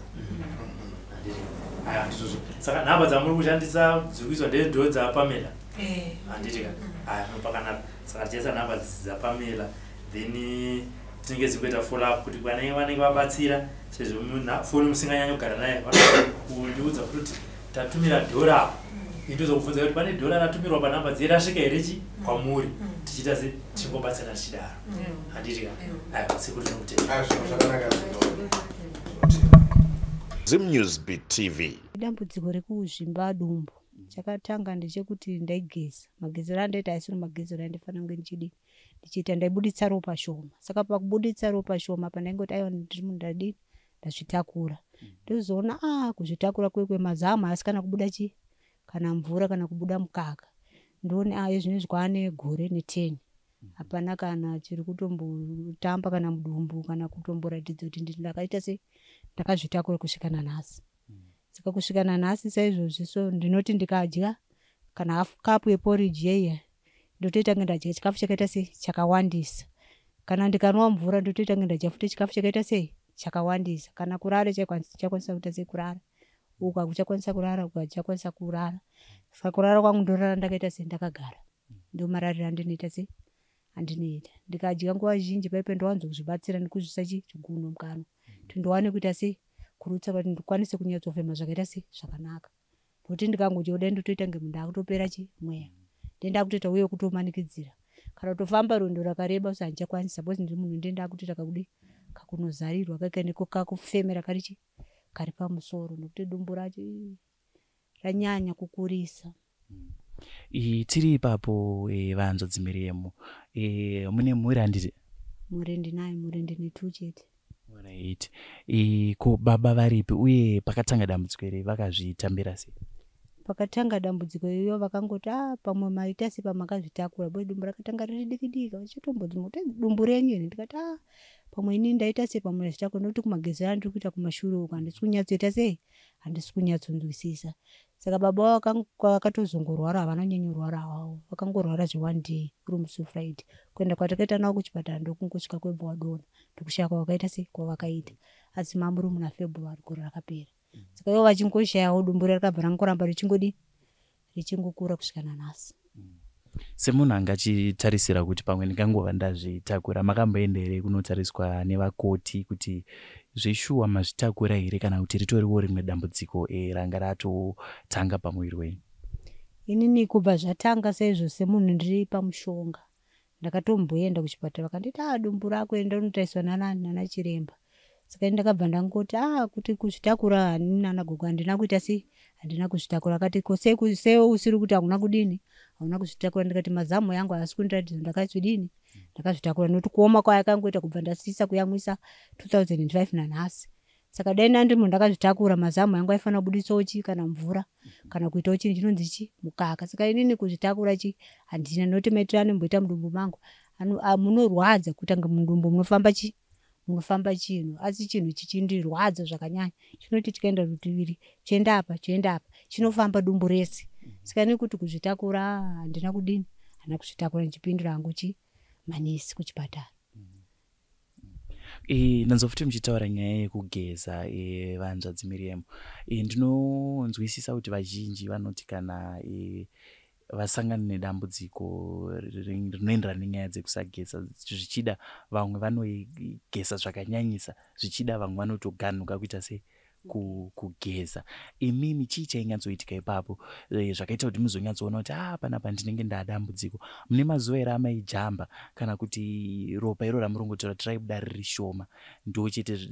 Handiti. Aya, ndizvozvo. Saka nhamba dzamuri kushandisa dziri kuiswa ndendo dzaPamela? Eh. Handiti ka? Aya, no, pakanaka. Saka tichaisa nhamba dzaPamela, then tinenge dzingoita follow up kuti vanenge vabatsira, sezvo foni musinganyanyi kugara naye, vanokundiudza kuti tatumira dhora apo, indozokubvunza kuti pane dhora ratumirwa panhamba dziye, rasvika here chi kwamuri, tichiita se tichingobatsira tichidaro. Handiti ka? Aya, sekuru, tinokutenda. Ah, zviro zvakanaka. Zim News Beat TV. Dambudziko rekuzvimba dumbu chakatanga ndechekuti ndaigeza, magezero andaita aisiri magezero andifanira kunge ndichidi ndichiita. Ndaibuditsa ropa shoma, saka pakubuditsa ropa shoma pandaingoti aiwa, ndiri munhu ndadini, ndazvitakura, ndozoona a kuzvitakura kwekwe mazamu asi kana kubuda chi kana mvura kana kubuda mukaka. Ndoone a izvinezvi kwaane gore ne10, hapana kana chiri kutombotamba kana mudumbu kana kutomboratidza kuti ndakaita sei, ndakazvitakura kusvika nanhasi. Saka kusvika nanhasi saizvozvi, so ndinoti ndikadya kana half cup yeporridge yeiya, ndotoita kunge ndadya chikafu chakaita sei, chakawandisa. Kana ndikanwa mvura, ndotoita kunge ndadya futi chikafu chakaita sei, chakawandisa. Kana kurara chaiko handichakwanisa kuita sei, kurara uku hakuchakwanisa kurara, uku hakuchakwanisa kurara. Saka kurara kwangu ndorara ndakaita sei, ndakagara. Ndo marariro andinoita sei, andinoita. Ndikadya nguva zhinji paipe ndowanzokuzvibatsira nekuzvisa chi chigunwe mukanwa kuti ndiwane kuita sei, kurutsa, kuti ndikwanise kunyatsofema zvakaita sei, zvakanaka, nokuti ndikangodya kudai ndotoita kunge munhu ndakutopera chi mweya, ndenda kutoita uye kutomanikidzira kana kutofamba rwendo rakareba, so handichakwanisa because ndiri munhu ndenda kutoita kakudi kakunozarirwa kake kakufemera kari chi kari pamusoro, nokuti dumbu racho ii, ranyanya kukurisa. Tiri ipapo, vanzvadzi Miriyemu, mune mhuri, handiti? Mhuri ndinayo, mhuri ndine two chete. Right. Ko baba varipi, uye pakatanga dambudziko iri vakazvitambira sei? Pakatanga dambudziko iyo vakangoti a pamwe maita sepamakazvitakura bo, dumbu rakatanga riri diki diki, vachitombodzi kuti dumbu renyu here, ndikati a pamwe ini ndaita sepamwe ndazvitakura, nokuti kumagezero andiri kuita kumashure uku handisi kunyatsoita sei, handisi kunyatsonzwisisa. Saka baba vakatozongorwara, havana kunyanyorwara havo, vakangorwara zveone day, uri musi weFriday. Kuenda kwatakaita navo kuchipatara ndokungosvika kwebva wadonha, ndokushaya kwavakaita sei, kwavakaita, asi mamuri muna February gore rakapera. Saka ivo vachingoshayawo, dumbu rakabva rangoramba richingodi richingokura kusvika nanhasi. Semunhu angachitarisira kuti pamwe ndingangova ndazvitakura, makamboenda here kunotariswa nevakoti kuti zveshuwa mazvitakura here, kana kuti ritoriwo rimwe dambudziko ranga ratotanga pamuviri wenyu? Inini kubva zvatanga saizvo, semunhu ndiri pamushonga, ndakatomboenda kuchipatara, vakanditi a dumbu rako enda unotariswa nanani, nana chiremba. Saka ini ndakabva ndangoti a kuti kuzvitakura hanini, nana gogo, handina kuita sei, handina kuzvitakura. Akati ko sei, sei usiri kuti hauna kudini, hauna kuzvitakura? Ndikati mazamu yangu haasi kundiratidza ndakazvidini, ndakazvitakura, nokuti kuoma kwayo akangoita kubva ndasisa kuyamwisa 2005 nanhasi. Saka dai ndandi munhu ndakazvitakura, mazamu yangu aifanira kubuditsawo chi kana mvura kana kuitawo chinhu chinonzi chi mukaka. Saka inini kuzvitakura chi handina, nokuti maitiro anomboita mudumbu mangu munorwadza kuita kunge mudumbu munofamba chi munofamba chinhu, asi chinhu chichindirwadza zvakanyanya, chinoti chikaenda rutivi chienda apa, chienda apa, chinofamba dumbu rese. Saka nekuti kuzvitakura handina kudini, handina kuzvitakura, ndichipindura hangu chi manesi kuchipatara. Ndanzwa futi muchitaura nyaya yekugeza, vanzvadzi Miriam. Ndinonzwisisa kuti vazhinji vanoti kana vasangana nedambudziko rinoenderana nenyaya dzekusageza, zvichida vamwe vanogeza zvakanyanyisa, zvichida vamwe vanotoganuka kuita sei, kugeza. Imimi chii chainyatsoitika ipapo zvakaita kuti muzonyatsoona kuti a panapa ndinenge ndadambudziko? Mune mazuva here amaijamba, kana kuti ropa iro ramurongotaura kuti raibuda riri shoma ndo chete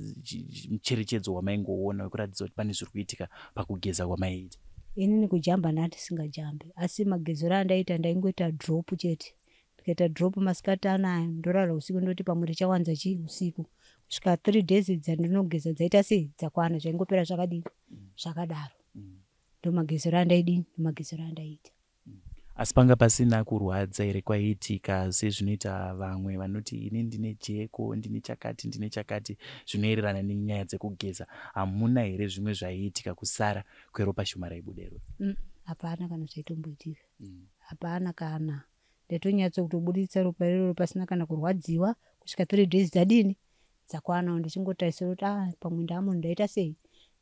mucherechedzo wamaingoona wekuratidza kuti pane zviri kuitika pakugeza kwamaiita? Inini kujamba ndandisingajambi, asi magezero andaita ndaingoita drop chete. Ndikaita drop masikati anaya, ndorara usiku, ndoti pamwe richawanza chi usiku, kusvika 3 days dzandinogeza dzaita sei, dzakwana, zvaingopera zvakadini, zvakadaro. Ndo magezero andaidini, ndo magezero andaiita. Asi panga pasina kurwadza here kwaiitika sezvinoita vamwe vanoti ini ndine jeko, ndine chakati, ndine chakati zvinoererana nenyaya dzekugeza? Hamuna here zvimwe zvaiitika kusara kweropa shoma raibuda iroro? Hapana kana zvaitomboitika. Hapana kana. Ndaitonyatso kutobuditsa ropa iroro pasina kana kurwadziwa kusvika 3 days dzadini dzakwanawo, ndichingotarisira kuti pamwe ndamunhu ndaita sei,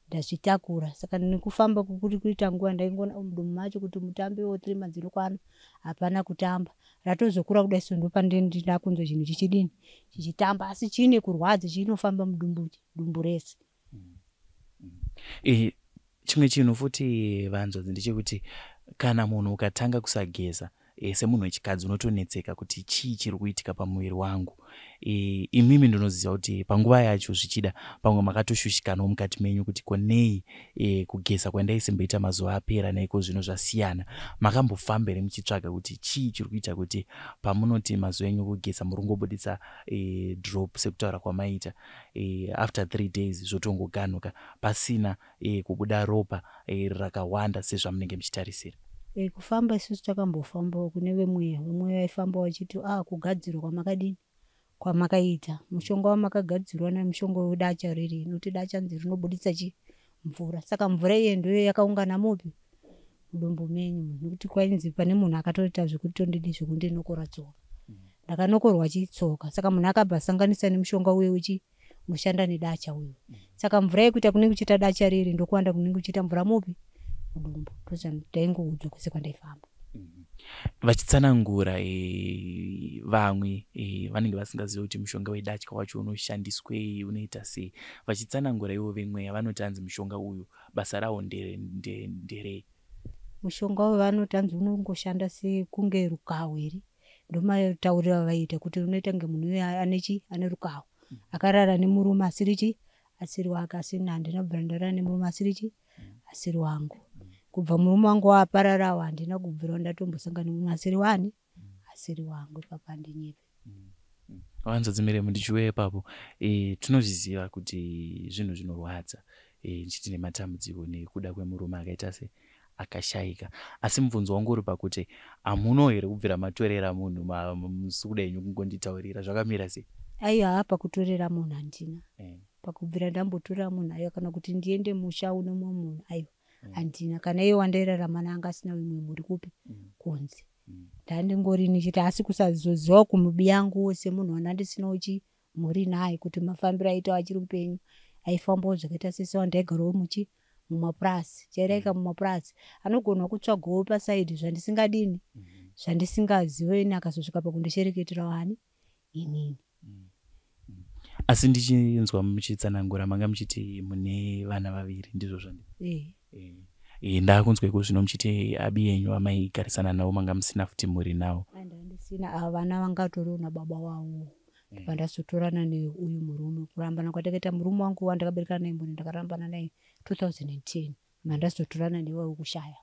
ndazvitakura. Saka nekufamba kuri kuita nguva ndaingoona mudumbu macho kuti mutambi wo 3 months inokwana, hapana kutamba. Ratozokura kudai so ndopandinda kunzwa chinhu chichidini chichitamba, asi chine kurwadza, chinofamba mudumbu dumbu rese. Chimwe chinhu futi vanzvadzi ndechekuti kana munhu ukatanga kusageza semunhu wechikadzi unotonetseka kuti chii chiri kuitika pamuviri wangu. Imimi ndinoziva kuti panguva yacho zvichida pamwe makatoshushikanawo mukati menyu kuti ko nei kugeza kwandaisimboita mazuva apera naiko zvino zvasiyana. Makambofamba here muchitsvaga kuti chii chiri kuita kuti pamunoti mazuva enyu kugeza muri kungobuditsa drop sekutaura kwamaita, after 3 days zvotongoganuka pasina kubuda ropa rakawanda sezvamunenge muchitarisira? Kufamba isusu takambofambawo kune vemweya. Vemweya vaifamba vachiti kugadzirwa kwamakadini kwamakaita, mushonga wamakagadzirwa nemushonga wedacha riri, nokuti dacha nzi rinobuditsa chi mvura. Saka mvura iye ndiyo yakaungana mupi mudumbu menyu, nekuti kwainzi pane munhu akatoita zvekutondidi zvekundinokora tsoka. Ndakanokorwa chitsoka, saka munhu akabva asanganisa nemushonga uye uchi unoshanda nedacha uyu. Saka mvura yekuita kunenge kuchiita dacha riri ndokuwanda kunenge kuchiita mvura mupi mudumbu. Ndotaingoudzwa kwese kwandaifamba. Vachitsanangura vamwe vanenge vasingazivi kuti mushonga wedatya wacho unoshandiswei, unoita sei, vachitsanangura ivo vemweya vanoti hanzi mushonga uyu basa rawo nderei? Mushonga uyu vanoti hanzi unongoshanda sekunge rukawo here, ndomatauriro avaiita kuti unoita kunge munhu uyu ane ane rukawo akarara nemurume asiri chi asiri wake. Asi ini handina kubvira ndarara nemurume asiri chi asiri wangu. Kubva murume wangu wapararawo handina kubvirawo ndatombosangana nemurume asiri wani asiri wangu. Ipapa handinyepe. Vanzvadzi Miremu, ndichiuya ipapo, tinozviziva kuti zvinhu zvinorwadza ndichiti nematambudziko nekuda kwemurume akaita se akashayika, asi mubvunzo wangu uri pakuti hamuno here kubvira matorera munhu musi kuda henyu kungonditaurira zvakamira sei? Aiwa, pakutorera munhu handina. Pakubvira ndambotorera munhu aiwa, kana kuti ndiende musha une mumwe munhu aiwa handina. Kana iye wandairarama naanga asina imwe mhuri kupi kunze, ndandingori nichiti asi kusazozivawo kumubi yangu semunhu wandandisinawo chi mhuri naye kuti mafambiro aitawo achiri mupenyu aifambawo zvakaita sese wandaigarawo muchi mumapurasi chairaika mumapurasi anogona kutsvagawo pasaidhi zvandisingadini zvandisingazive ini, akazosvika pakundishereketerawo ani inini. Asi ndichinzwa muchitsanangura manga muchiti mune vana vaviri, ndizvo zvandi? Ndakunzwa iko zvino muchiti abi yenyu amaigarisana navo manga musina futi mhuri navo. Andandisina, ava vana vangatoriwo nababa wavo. Pandazotorana neuyu murume, kurambana kwatakaita murume wangu wandakaberekana naye mbune ndakarambana naye 2010, mandazotorana newe wekushaya.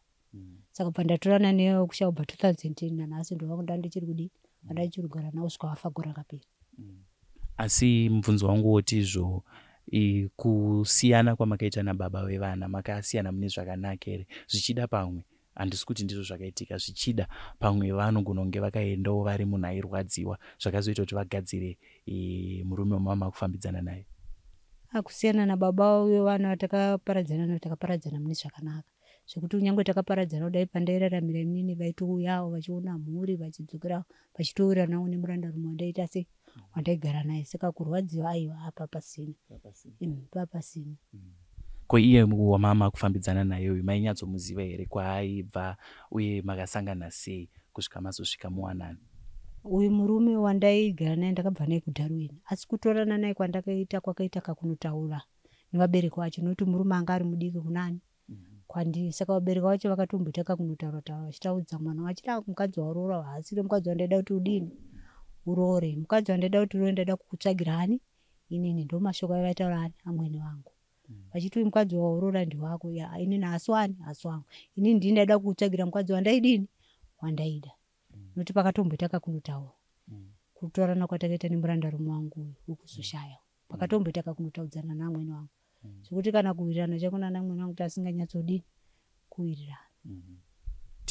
Saka bva ndatorana newe wekushaya kubva 2010 nanhasi ndova ndandichiri kudii vandichiri kugara navo kusvika vafa gore rakapera. Asi mubvunzo wangu wotizvo kusiyana kwamakaita nababa vevana makasiyana mune zvakanaka here? Zvichida pamwe handisi kuti ndizvo zvakaitika, zvichida pamwe vanogona kunge vakaendawo vari munhu airwadziwa zvakazoita kuti vagadzire murume wamama kufambidzana naye. Kusiyana nababa vevana takaparadzana navo, takaparadzana mune zvakanaka zvekuti kunyange takaparadzana kudai pandairaramira inini vaitouyawo vachiona mhuri vachidzokera vachitouriranawo nemurandarume wandaita sei wandaigara naye. Saka kurwadziwa aiwa apa pasina, papasina. Ko iye wamama kufambidzana naye uyu mainyatsomuziva here kwaaibva uye makasangana sei kusvika mazosvika muwanano? Uyu murume wandaigara naye ndakabva naye kuDarwin, asi kutorana naye kwandakaita kwakaita kakunotaura nevabereki vacho nokuti murume anga ari mudiki kunani kwandiri. Saka vabereki vacho vakatomboita kakunotaura taura vachitaudza mwana vachiti mukadzi waroora haasiri mukadzi wandaida kuti udini uroore, mukadzi wandaida kuti uroore ndaida kukutsvagira ani inini. Ndo mashoko aivaitaura ani amwene vangu vachiti uyu mukadzi waroora ndiwako, inini haasi wani haasi wangu, inini ndini ndaida kukutsvagira mukadzi wandaidini wandaida. Nokuti pakatomboita kakunotaura kutorana kwatakaita nemurandarume wangu uyu wekuzoshaya pakatomboita kakunotaudzana naamwene wangu zvekuti kana kuwirirana chako nanamwene wangu kuti asinganyatsodini kuwirirana.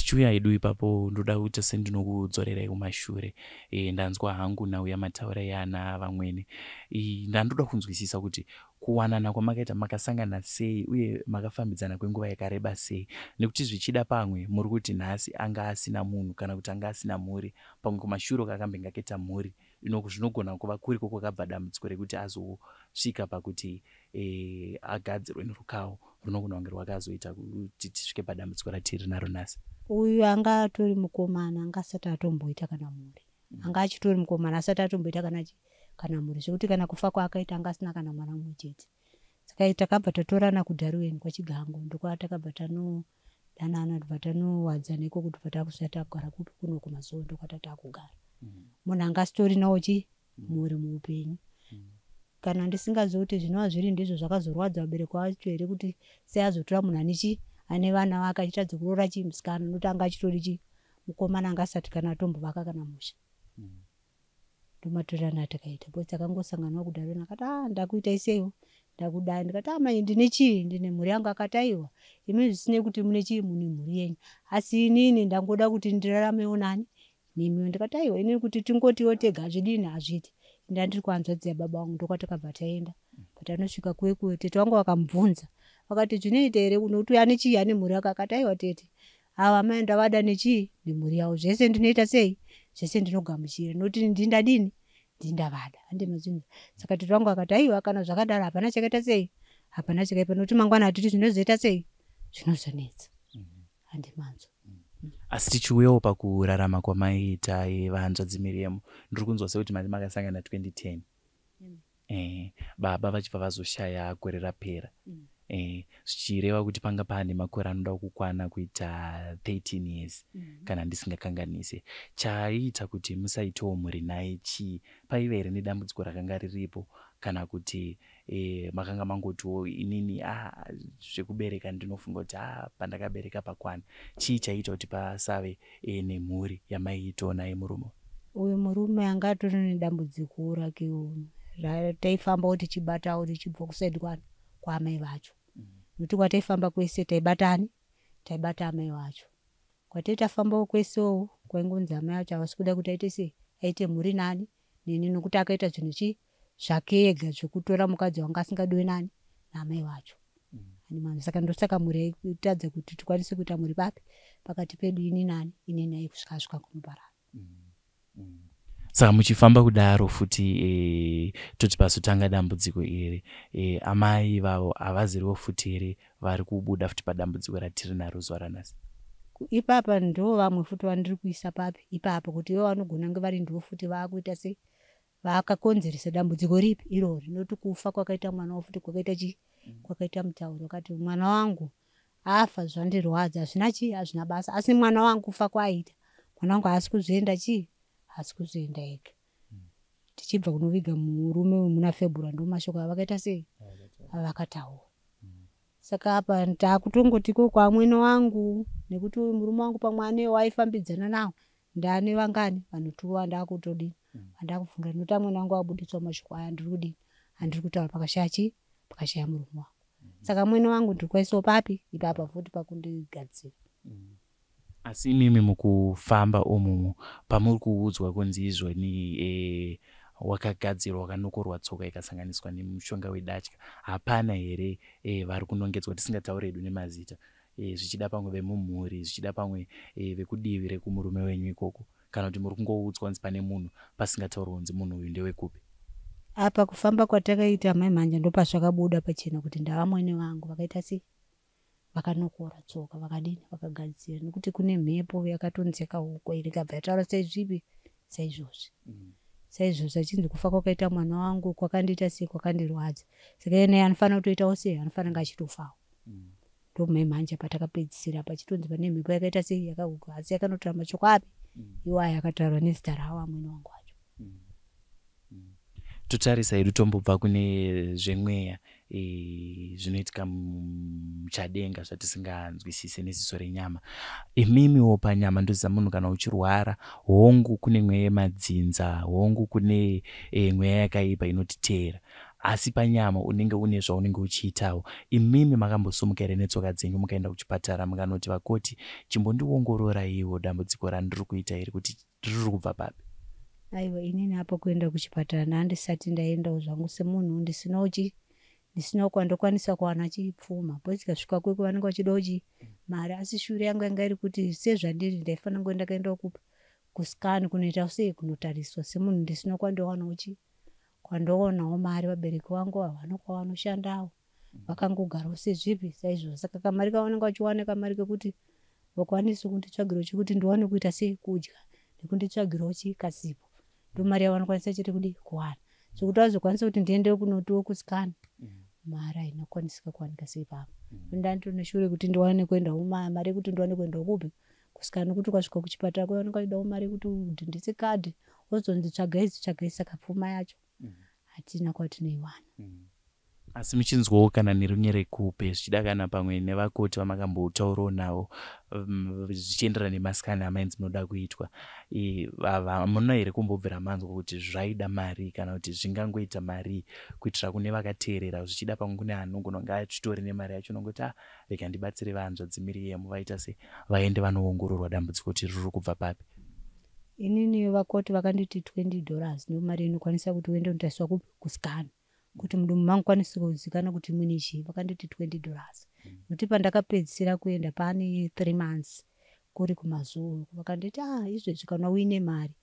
Tichiuya hedu ipapo, ndoda kuita sendinokudzorerai kumashure. Ndanzwa hangu nhau yamataura yana vamwene. Ndandoda kunzwisisa kuti kuwanana kwamakaita makasangana sei uye makafambidzana kwenguva yakareba sei, nekuti zvichida pamwe muri kuti nhasi anga asina munhu kana kuti anga asina mhuri, pamwe kumashure kakambenge akaita mhuri, zvinogona kuva kuriko kwakabva dambudziko rekuti azosvika pakuti agadzirwe nerukawo runogona kunge rwakazoita kuti tisvike padambudziko ratiri naro nhasi. Uyu anga atori mukomana, anga asati atomboita kana mhuri. Anga achitori mukomana asati atomboita kana mhuri, zvekuti kana kufa kwaakaita anga asina kana mwana mumwe chete. Saka takabva tatorana kuDharuweni kwaChigango, ndokwatakabva tanodanana, tobva tanowadzana ikoko, tobva takusvika takugara kupi kuno kumazuva, ndokwatatava kugara. Munhu anga asitorinawo chi mhuri muupenyu. Kana ndisingazivi kuti zvinova zviri ndizvo zvakazorwadza vabereki vacho here, kuti sei azotora munhu ane chi ane vana vake, achitadza kuroora chi musikana, nokuti anga achitori chi mukomana anga asati kana atombovaka kana musha. Ndomatorerana atakaita, because takangosanganawo kuDharuweni. Akati, "A, ndakuitai seiwo, ndakudai." Ndikati, "Amai, ndine chii, ndine mhuri yangu." Akati, "Aiwa, imi zvisinei kuti mune chii, mune mhuri yenyu, asi inini ndangoda kuti ndiraramewo nani nemiwo." Ndikati, "Aiwa, inini kuti tingotiwo tega hazvidini, hazviiti." Ndandiri kuhanzvadzi yababa vangu, ndokwatakabva taenda. Patanosvika kuye, tete vangu vakamubvunza, vakati, "Zvinoita here nokuti ane chii, ane mhuri yake?" Akati, "Aiwa tete, ava amai ndavada nechii, nemhuri yavo, zvese ndinoita sei, zvese ndinogamuchira, nokuti ndindadini, ndindavada hande mazvinzi." Saka tete vangu akati, "Aiwa, kana zvakadaro hapana chakaita sei, hapana chakaipa, nokuti mangwana hatiti zvinozoita sei, zvinozonetsa hande manzwa." Asi tichiuyawo pakurarama kwamaiita, vanzvadzi Miriam, ndiri kunzwa sekuti mari makasangana 2010, baba vachibva vazoshaya gore rapera, zvichireva kuti panga paane makore anoda kukwana kuita 13 years, kana ndisingakanganise. Chaiita kuti musaitewo mhuri naye chii? Paiva here nedambudziko rakanga riripo, kana kuti makanga mangotiwo inini zvekubereka ndinofunga kuti pandakabereka pakwana? Chii chaiita kuti pasave nemhuri yamaiitawo naye murume? Uyu murume anga atori nedambudziko rake rataifambawo tichibatawo tichibva kuside kwani kwaamai vacho, nokuti kwataifamba kwese taibatani, taibata amai vacho. Kwataitafambawo kwesewo kwaingonzi amai vacho havasi kuda kuti aite sei, aite mhuri nani neni, nokuti akaita zvinhu chi zvake ega zvekutora mukadzi wanga asingadiwe nani naamai vacho. Saka ndosaka mhuri yaitadza kuti tikwanise kuita mhuri papi pakati pedu, ini nani, ini naye, kusvika asvika kunoparara. Saka muchifamba kudaro futi, toti pasotanga dambudziko iri, amai vavo havaziriwo futi here vari kubuda futi padambudziko ratiri naro zuva ranhasi? Ipapa ndo vamwe futi vandiri kuisa papi ipapa, kuti ivo vanogona kunge vari ndivo futi vaakuita sei, vakakonzeresa dambudziko ripi irori, nokuti kufa kwakaita mwana wavo futi kwakaita chii, kwakaita mutauro. Akati, "Mwana wangu afa, zvandirwadza, hazvina chii, hazvina basa, asi mwana wangu kufa kwaaita mwana wangu haasi kuzoenda chii, haasi kuzoenda ega." Tichibva kunoviga murume muna February, ndo mashoko avakaita sei, avakataura. Saka apa taakutongoti kwamwene wangu, nekuti uyu murume wangu pamwe ane waifambidzana nawo, ndane vangani vanotuwa, ndakutodini, vandakufungira, nokuti amwene wangu abuditswa mashoko aya, ndiri kudini, handiri kutaura, pakashaya chii, pakashaya murume wangu. Saka mwene wangu ndiri kuwaisawo papi ipapa futi pakundigadzira. Asi imimi mukufamba umumu, pamuri kuudzwa kunzi izvoni wakagadzirwa, wakanokorwa tsoka ikasanganiswa nemushonga wedatya, hapana here vari kunongedzwa, tisingatauri hedu nemazita, zvichida pamwe vemumhuri, zvichida pamwe vekudivi rekumurume wenyu ikoko, kana kuti muri kungoudzwa kunzi pane munhu pasingataurwi kunzi munhu uyu ndewekupi? Apa kufamba kwatakaita mai mhanja, ndopazvakabuda pachena kuti ndavamwene vangu vakaita sei, vakanokora tsoka, vakadini, vakagadzira, nekuti kune mhepo yakatonzeka uko ikabva yataura saizvipi, saizvozvi, saizvozvi, achinzi kufa kwakaita mwana wangu kwakandiita sei, kwakandirwadza, saka iye naye anofanira kutoitawo sei, anofanira kunge achitofawo. Ndomai mhanja patakapedzisira pachitonzi pane mhepo yakaita sei, yakauka, asi yakanotaura mashoko api iwo aya akataurwa nezita ravo amwene wangu acho. Totarisa hedu, tombobva kune zvemweya, zvinoitika muchadenga zvatisinganzwisise neziso renyama. Imimiwo panyama, ndoziva munhu kana uchirwara, hongu kune mweya yemadzinza, hongu kune mweya yakaipa inotiteera. Asi panyama unenge une zvaunenge uchiitawo. Imimi makambosumuka here netsoka dzenyu mukaenda kuchipatara mukanoti vakoti chimbondiongororaiwo dambudziko randiri kuita iri kuti riri kubva papi? Aiwa, inini apo kuenda kuchipatara ndandisati ndaendawo zvangu semunhu ndisinawo chi ndisinawo kwandokwanisa kuwana chipfuma, because tikasvika kweko vanenge vachidawo chi mari. Asi shure yangu yanga iri kuti sezvandiri ndaifanira kunge ndakaendawo kupi, kuscan, kunoita sei, kunotariswa semunhu ndisina kwandowanawo chi kwandoonawo mari. Vabereki vangu havana kwavanoshandawo, vakangogarawo sezvipi saizvozvo. Saka kamari kavanenge vachiwana kamari kekuti vakwanise kunditsvagirawo chekuti ndiwane kuita sei, kudya, nekunditsvagirawo chikasipo, ndo mari yavanokwanisa chete kudi kuwana. Zvekuti vazokwanisa kuti ndiende kunotiwo kuscan, mari haina kukwanisika kuwanika sei papo. Ndanditone shure kuti ndiwane kuendawo mari yekuti ndiwane kuendawo kupi, kuscan, nekuti ukasvika kuchipatara kwavanenge vachidawo mari yekuti udhindise kadhi, wozonzi tsvagai tsvagai. Saka pfuma yacho hatina kwatinoiwana. Asi muchinzwawo kana nerunyerekupe zvichida kana pamwe nevakoti vamakambotaurawo navo, zvichienderana nemascan amainzi munoda kuitwa, hamuna here kumbobvira manzwa kuti zvaida mari kana kuti zvingangoita mari, kuitira kune vakateerera, zvichida pamwe kune anogona kunge achitori nemari yacho, unongoti a rega ndibatsire vahanzvadzi Miriam vaita se vaende vanoongororwa dambudziko kuti riri kubva papi? Inini vakoti vakanditi $20 ndo mari inokwanisa kuti uende unotariswa kupi, kuscan, kuti mudumbu mangu kwanise kuzikanwa kuti mune chii. Vakanditi $20, nokuti pandakapedzisira kuenda pane 3 months kuri kumaZulu, vakanditi ah, izvezvi kana uine mari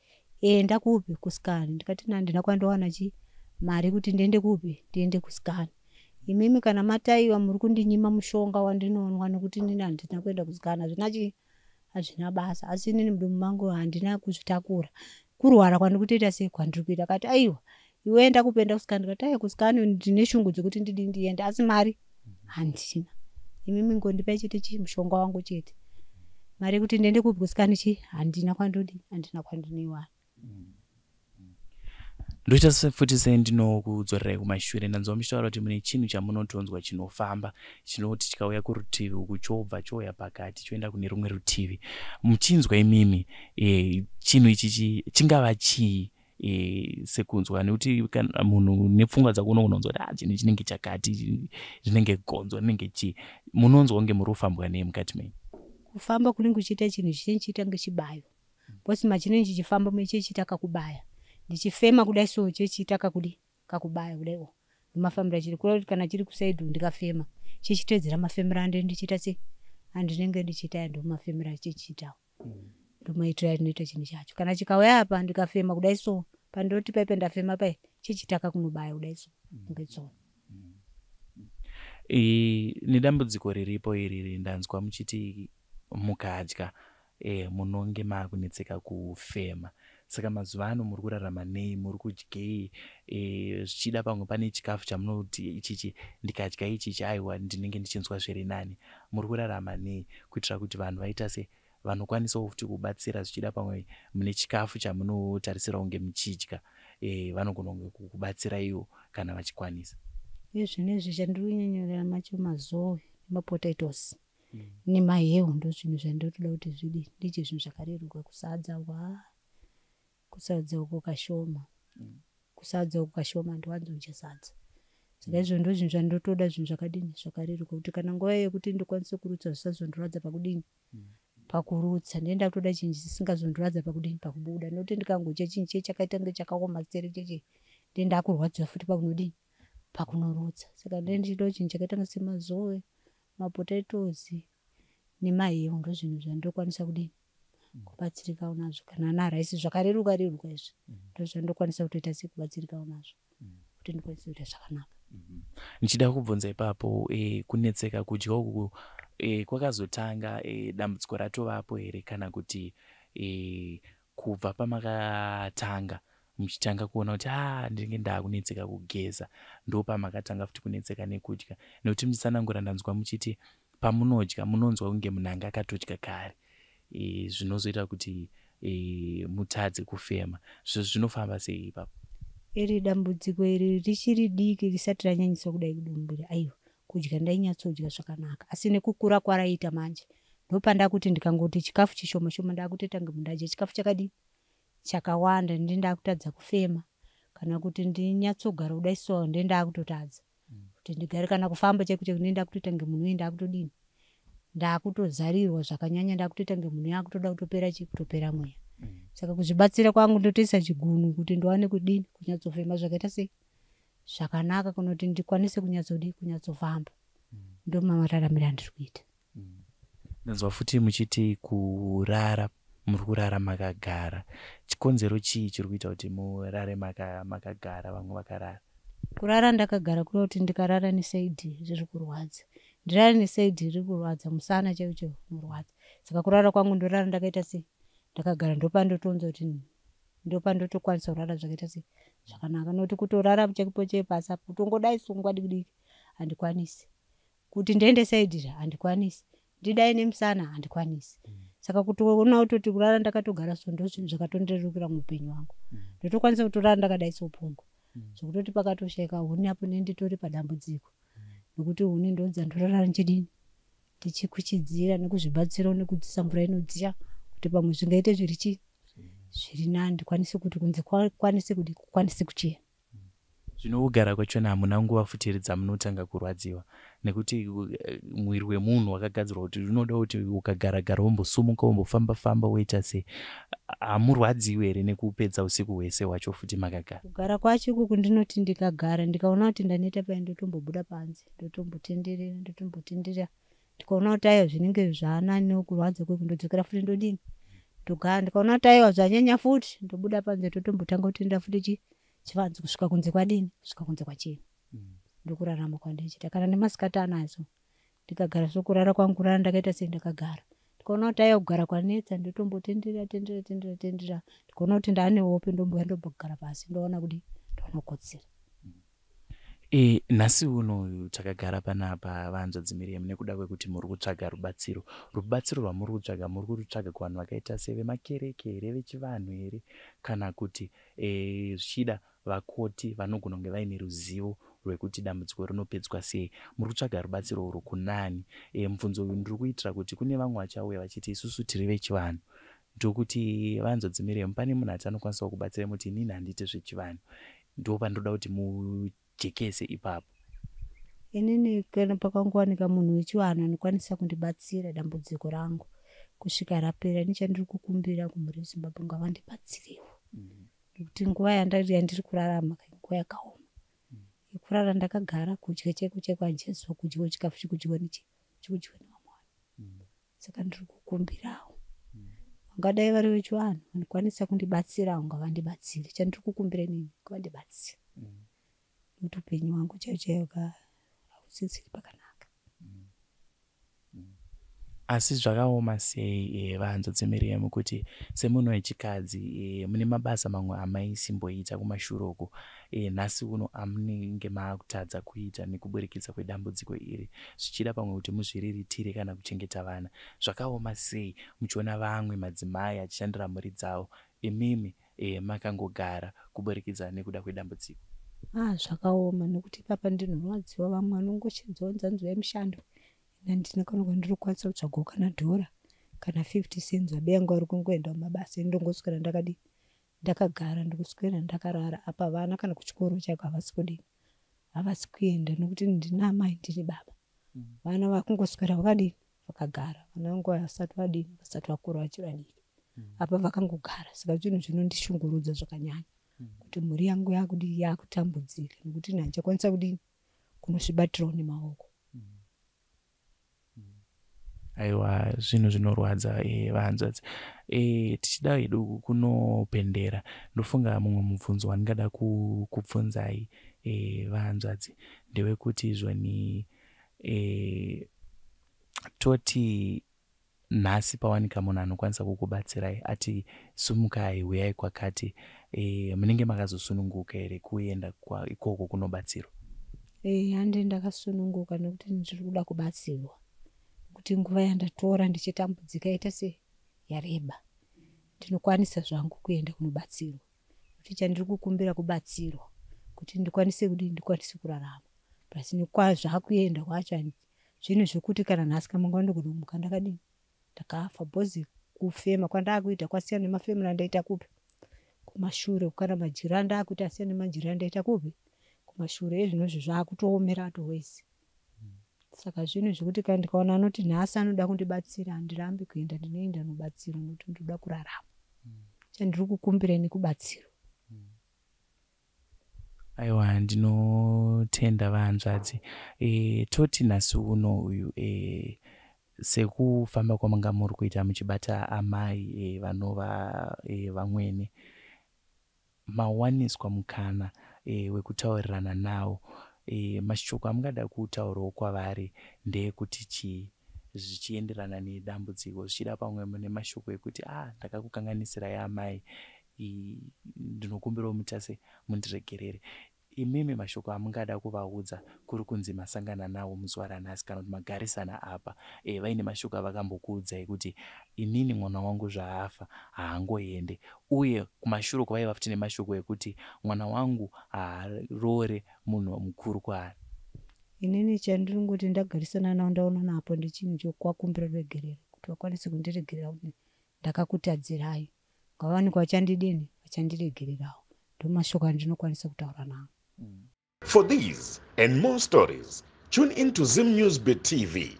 enda kupi, kuscan. Ndikati nandina kwandowana chi mari kuti ndiende kupi, ndiende kuscan. Imimi kana mataiwa muri kundinyima mushonga wandinonwa nekuti inini handina kuenda kuscan, hazvina chi hazvina basa. Asi inini mudumbu mangu handina kuzvitakura kurwara kwandikutoita sei kwandiri kuita. Akati aiwa, iwe enda kupenda kuscan. Ndikati aiwa, kuscan ndine shungu dzekuti ndidi ndiende, asi mari handina. Imimi ngondipai chete chi mushonga wangu chete, mari yekuti ndiende kupi, kuscan chi handina kwandodi, handina kwandinoiwana. Ndoita futi sendinokudzorerai kumashure. Ndanzwa muchitaura kuti mune chinhu chamunotonzwa chinofamba, chinoti chikauya kurutivi uku chobva chouya pakati, choenda kune rumwe rutivi. Muchinzwa imimi chinhu ichi chingava chii sekunzwa? Nekuti kana munhu nepfungwa dzako unogona kunzwa kuti ah, chinhu chinenge chakati, rinenge gonzo, rinenge chii. Munonzwa kunge muri kufambwa nei mukati menyu? Kufamba kunenge kuchiita chinhu chinenge chiita kunge chibayo, because machinenge chichifamba chechiita kakubaya. Ndichifema kudai so, chechiita kakudi kakubaya kudai o, ndomafambiro achiri. Kureva kuti kana chiri kuside ndikafema, chichiteedzera mafemero ande ndichiita sei, andinenge ndichiita aya, ndomafemero achichiitawo, ndomaitiro andinoita chinhu chacho. Kana chikauya apa ndikafema kudai so, pandoti paipe ndafema pai, chichitaka kunobaya kudai so kunge tsono. Nedambudziko riripo iriri, ndanzwa muchiti mukadya munonge maakunetseka kufema. Saka mazuva ano muri kurarama nei? Muri kudyei? Zvichida pamwe pane chikafu chamunoti ichichi ndikadya ichichi, aiwa, ndinenge ndichinzwa zviri nani. Muri kurarama nei kuitira kuti vanhu vaita se vanokwanisawo futi kubatsira? Zvichida pamwe mune chikafu chamunotarisira kunge muchidya, vanogona kunge kukubatsiraiwo kana vachikwanisa. Izvinezvi chandiri kunyanyora macho mazowe nemapotatoes nemaheu, ndo zvinhu zvandotoda kuti zvidi ndidye, zvinhu zvakareruka. Kusadza wa kusadza uko kashoma, kusadza uko kashoma, handiwanzodya sadza. Saka izvo ndo zvinhu zvandotoda, zvinhu zvakadini, zvakareruka, kuti kana nguva yekuti ndikwanise kurutsa zvisazondirwadza pakudini, pakurutsa. Ndenda kutoda chinhu chisingazondirwadza pakudini, pakubuda, nokuti ndikangodya chinhu chiye chakaita kunge chakaoma sere cheche, ndenda kurwadziwa futi pakunodini, pakunorutsa. Saka ndee ndichidawo chinhu chakaita kunge semazowe, mapotatoes nemaheu, ndo zvinhu zvandokwanisa kudini, kubatsirikawo nazvo, kana naraisi, zvakareruka reruka izvi, ndo zvandokwanisa kutoita sekubatsirikawo nazvo kuti ndikwanise kuita zvakanaka. Ndichida kubvunza ipapo, kunetseka kudya uku kwakazotanga dambudziko ratovapo here, kana kuti kubva pamakatanga muchitanga kuona kuti a ndinenge ndaakunetseka kugeza, ndo pamakatanga futi kunetseka nekudya? Nekuti muchitsanangura ndanzwa muchiti pamunodya munonzwa kunge munhu anga akatodya kare, zvinozoita kuti mutadze kufema. Zvinofamba sei ipapo? Iri dambudziko iri richiri diki, risati ranyanyisa kudai kudumbura, aiwa, kudya ndainyatsodya zvakanaka. Asi nekukura kwaraita manje, ndopandakuti ndikangoti chikafu chishoma shoma, ndakutoita kunge munhu adya chikafu chakadii, chakawanda, ndi ndakutadza kufema. Kana kuti ndinyatsogara kudai so ndendakutotadza kuti ndigare, kana kufamba chaiko chaiko ndendakutoita kunge munhu uye ndakutodini, ndakutozarirwa zvakanyanya, ndakutoita kunge munhu yakutoda kutopera chi kutopera mweya. Saka kuzvibatsira kwangu ndotoisa chigunwe kuti ndiwane kudini kunyatsofema zvakaita sei zvakanaka, kana kuti ndikwanise kunyatsodii kunyatsofamba. Ndomararamiro andiri kuita. Ndanzwa futi muchiti kurara muri kurara makagara. Chikonzero chii chiri kuita kuti murare makagara vamwe vakarara? Kurara ndakagara kureva kuti ndikarara nesaidhi riri kurwadza, ndirare nesaidhi riri kurwadza, musana chaiwo chaiwo unorwadza. Saka kurara kwangu ndorara ndakaita sei ndakagara, ndopandotonzwa kuti ndopandotokwanisa kurara zvakaita sei zvakanaka. Nokuti kutorara chaipo chaipo pasi apo kutongodai sungwa diki diki handikwanisi, kuti ndiende saidhi iri handikwanisi, ndidai nemusana handikwanisi. Saka kutoona kutoti kurara ndakatogara so ndo zvinhu zvakatondirerukira muupenyu hwangu. Ndotokwanisa kutorara ndakadai sopungo, zvekutoti pakatoshaika huni apo nenditori padambudziko, nekuti huni ndodzandorara ndichidini ndichikuchidzira nekuzvibatsirawo nekudzisa mvura inodziya kuti pamwe zvingaite zviri chii zviri nani, ndikwanise kuti kunze kwanise kudi kukwanise kuchena. Zvino kugara kwachona hamuna nguva futi here dzamunotanga kurwadziwa, nekuti mwiri wemunhu wakagadzirwa kuti unoda kuti ukagara-gara wombosumuka wombofamba-famba woita sei. Hamurwadziwi here nekupedza usiku hwese hwacho futi makagara? Kugara kwacho ikuku ndinoti ndikagara ndikaona kuti ndaneta paya ndotombobuda panze, ndotombotenderera, ndotombotenderera, ndikaona kuti aiwa zvinenge zvaanani kurwadza kweku ndodzokera futi ndodini ndogara. Ndikaona kuti aiwa zvanyanya futi ndobuda panze, ndotombotanga kutendera futi chivanze kusvika kunze kwadini, kusvika kunze kwachena. Ndokurarama kwandichiita. Kana nemasikati anazo ndikagara so kurara kwangu kurara ndakaita sei ndakagara, ndikaona kuti aiwa kugara kwanetsa ndotombotenderera tendera tendera tendera, ndikaona kuti ndaane hope ndomboya ndombogara pasi, ndoona kudi ndoona kukotsira. Nhasi uno takagara panapa vanzvadzi Miriam nekuda kwekuti muri kutsvaga rubatsiro. Rubatsiro rwamuri kutsvaga muri kurutsvaga kuvanhu vakaita sevemakereke here, vechivanhu here, kana kuti zvichida vakoti vanogona kunge vaine ruzivo rwekuti dambudziko rinopedzwa sei. Muri kutsvaga rubatsiro urwu kunani? Mubvunzo uyu ndiri kuitira kuti kune vamwe vachauya vachiti isusu tiri vechivanhu, ndokuti vanzvadzi Miriam pane munhu ati anokwanisawo kubatsira muti inini handiite zvechivanhu. Ndopandoda kuti mujekese ipapo. Inini kana pakangowanika munhu wechivanhu anokwanisa kundibatsira dambudziko rangu kusvika rapera, ini chandiri kukumbira kumhuri yeZimbabwe ngavandibatsirewo, nekuti nguva yandiri kurarama nguva yakaoma. Yekurara ndakagara, kudya chaiko chaiko handichaziva kudyawo chikafu chikudyiwa chikudyiwa nevamwe vanhu. Saka ndiri kukumbirawo vangadai vari vechivanhu vanokwanisa kundibatsirawo ngavandibatsire. Chandiri kukumbira inini ngavandibatsire, nekuti upenyu hwangu chaiwo chaiwo hausisiri pakanaka. Asi zvakaoma sei vanzvadzi Miriam kuti semunhu wechikadzi mune mabasa mamwe amaisimboita kumashure uko, nhasi uno amunenge maakutadza kuita nekuburikidza kwedambudziko iri, zvichida pamwe kuti muzviriritire kana kuchengeta vana. Zvakaoma sei muchiona vamwe madzimai achishandira mhuri dzavo, imimi makangogara kuburikidza nekuda kwedambudziko? Zvakaoma nekuti ipapa ndinorwadziwa, vamwe vanongoshedzawo nzanzo yemushando, handina kana kwandiri kukwanisa kutsvagawo kana dhora kana 50 cents. Vabeyangu vari kungoenda kumabasa, ini ndongoswera ndakadii ndakagara, ndikuswera ndakarara. Apa vana kana kuchikoro chaiko havasi kudini, havasi kuenda, nekuti ndina amai ndini baba. Vana vakungoswera vakadini vakagara, vana vangu vasati vadini vasati vakura vachiri vadiki, apa vakangogara. Saka zvinhu zvinondishungurudza zvakanyanya kuti mhuri yangu yakudii yakutambudzika, nekuti ini handichakwanisa kudini kunozvibatirawo nemaoko. Aiwa, zvinhu zvinorwadza vanzvadzi. Tichida hedu kunopendera, ndofunga mumwe mubvunzo wandingada kubvunzai vanzvadzi ndewekuti izvoni toti nhasi pawanika munhu anokwanisa kukubatsirai ati sumukai huyai kwakati, munenge makazosununguka here kuenda ikoko kunobatsirwa? Handi ndakasununguka nekuti ndiri kuda kubatsirwa, nekuti nguva yandatora ndichitambudzika yaita sei yareba. Ndinokwanisa zvangu kuenda kunobatsirwa, nekuti chandiri kukumbira kubatsirwa kuti ndikwanise kudii ndikwanise kurarama. Plus zvakuenda kwacho zvinhu zvekuti kana nhasi kamangwana ndogona kumuka ndakadini ndakafa, bhozi kufema kwandakuita kwasiyana nemafemero andaita kupi Kumashure kana madyiro andaakuita asiyana nemadyiro andaita kupi kumashure. Ezvinozvi zvaakutoomera atowesi. Saka zvinhu zvekuti kana ndikaona anoti nhasi anoda kundibatsira, handirambi kuenda, ndinoenda nobatsirwa nokuti ndoda kurarama. Chandiri kukumbira nekubatsirwa. Aiwa, ndinotenda vahanzvadzi. Toti nhasi uno uyu, sekufamba kwamanga muri kuita muchibata amai vanova vamwene, mawaniswa mukana wekutaurirana navo, mashoko amungada kutaurawo kwavari ndeyekuti chii, zvichienderana nedambudziko? Zvichida pamwe mune mashoko ekuti, "Ah, ndakakukanganisirai amai, ndinokumbirawo mutase mundiregerere." Imimi mashoko amungada kuvaudza kuri kunzi masangana nawo muzuva ranhasi kana kuti magarisana apa, vaine mashoko avakambokuudzai kuti, "Inini mwana wangu zvaafa haangoende," uye kumashure kwavaiva futi nemashoko ekuti, "Mwana wangu haarore munhu mukuru kwaari"? Inini chandinongoti ndagarisana navo, ndaona napo, ndechinhu chokuvakumbira ruregerero, kuti vakwanise kundiregerera kuti ndakakutadzirai. Ngavawanikwa vachandidini, vachandiregererawo. Ndomashoko andinokwanisa kutaura navo. For these and more stories, tune in to Zim News Bit TV.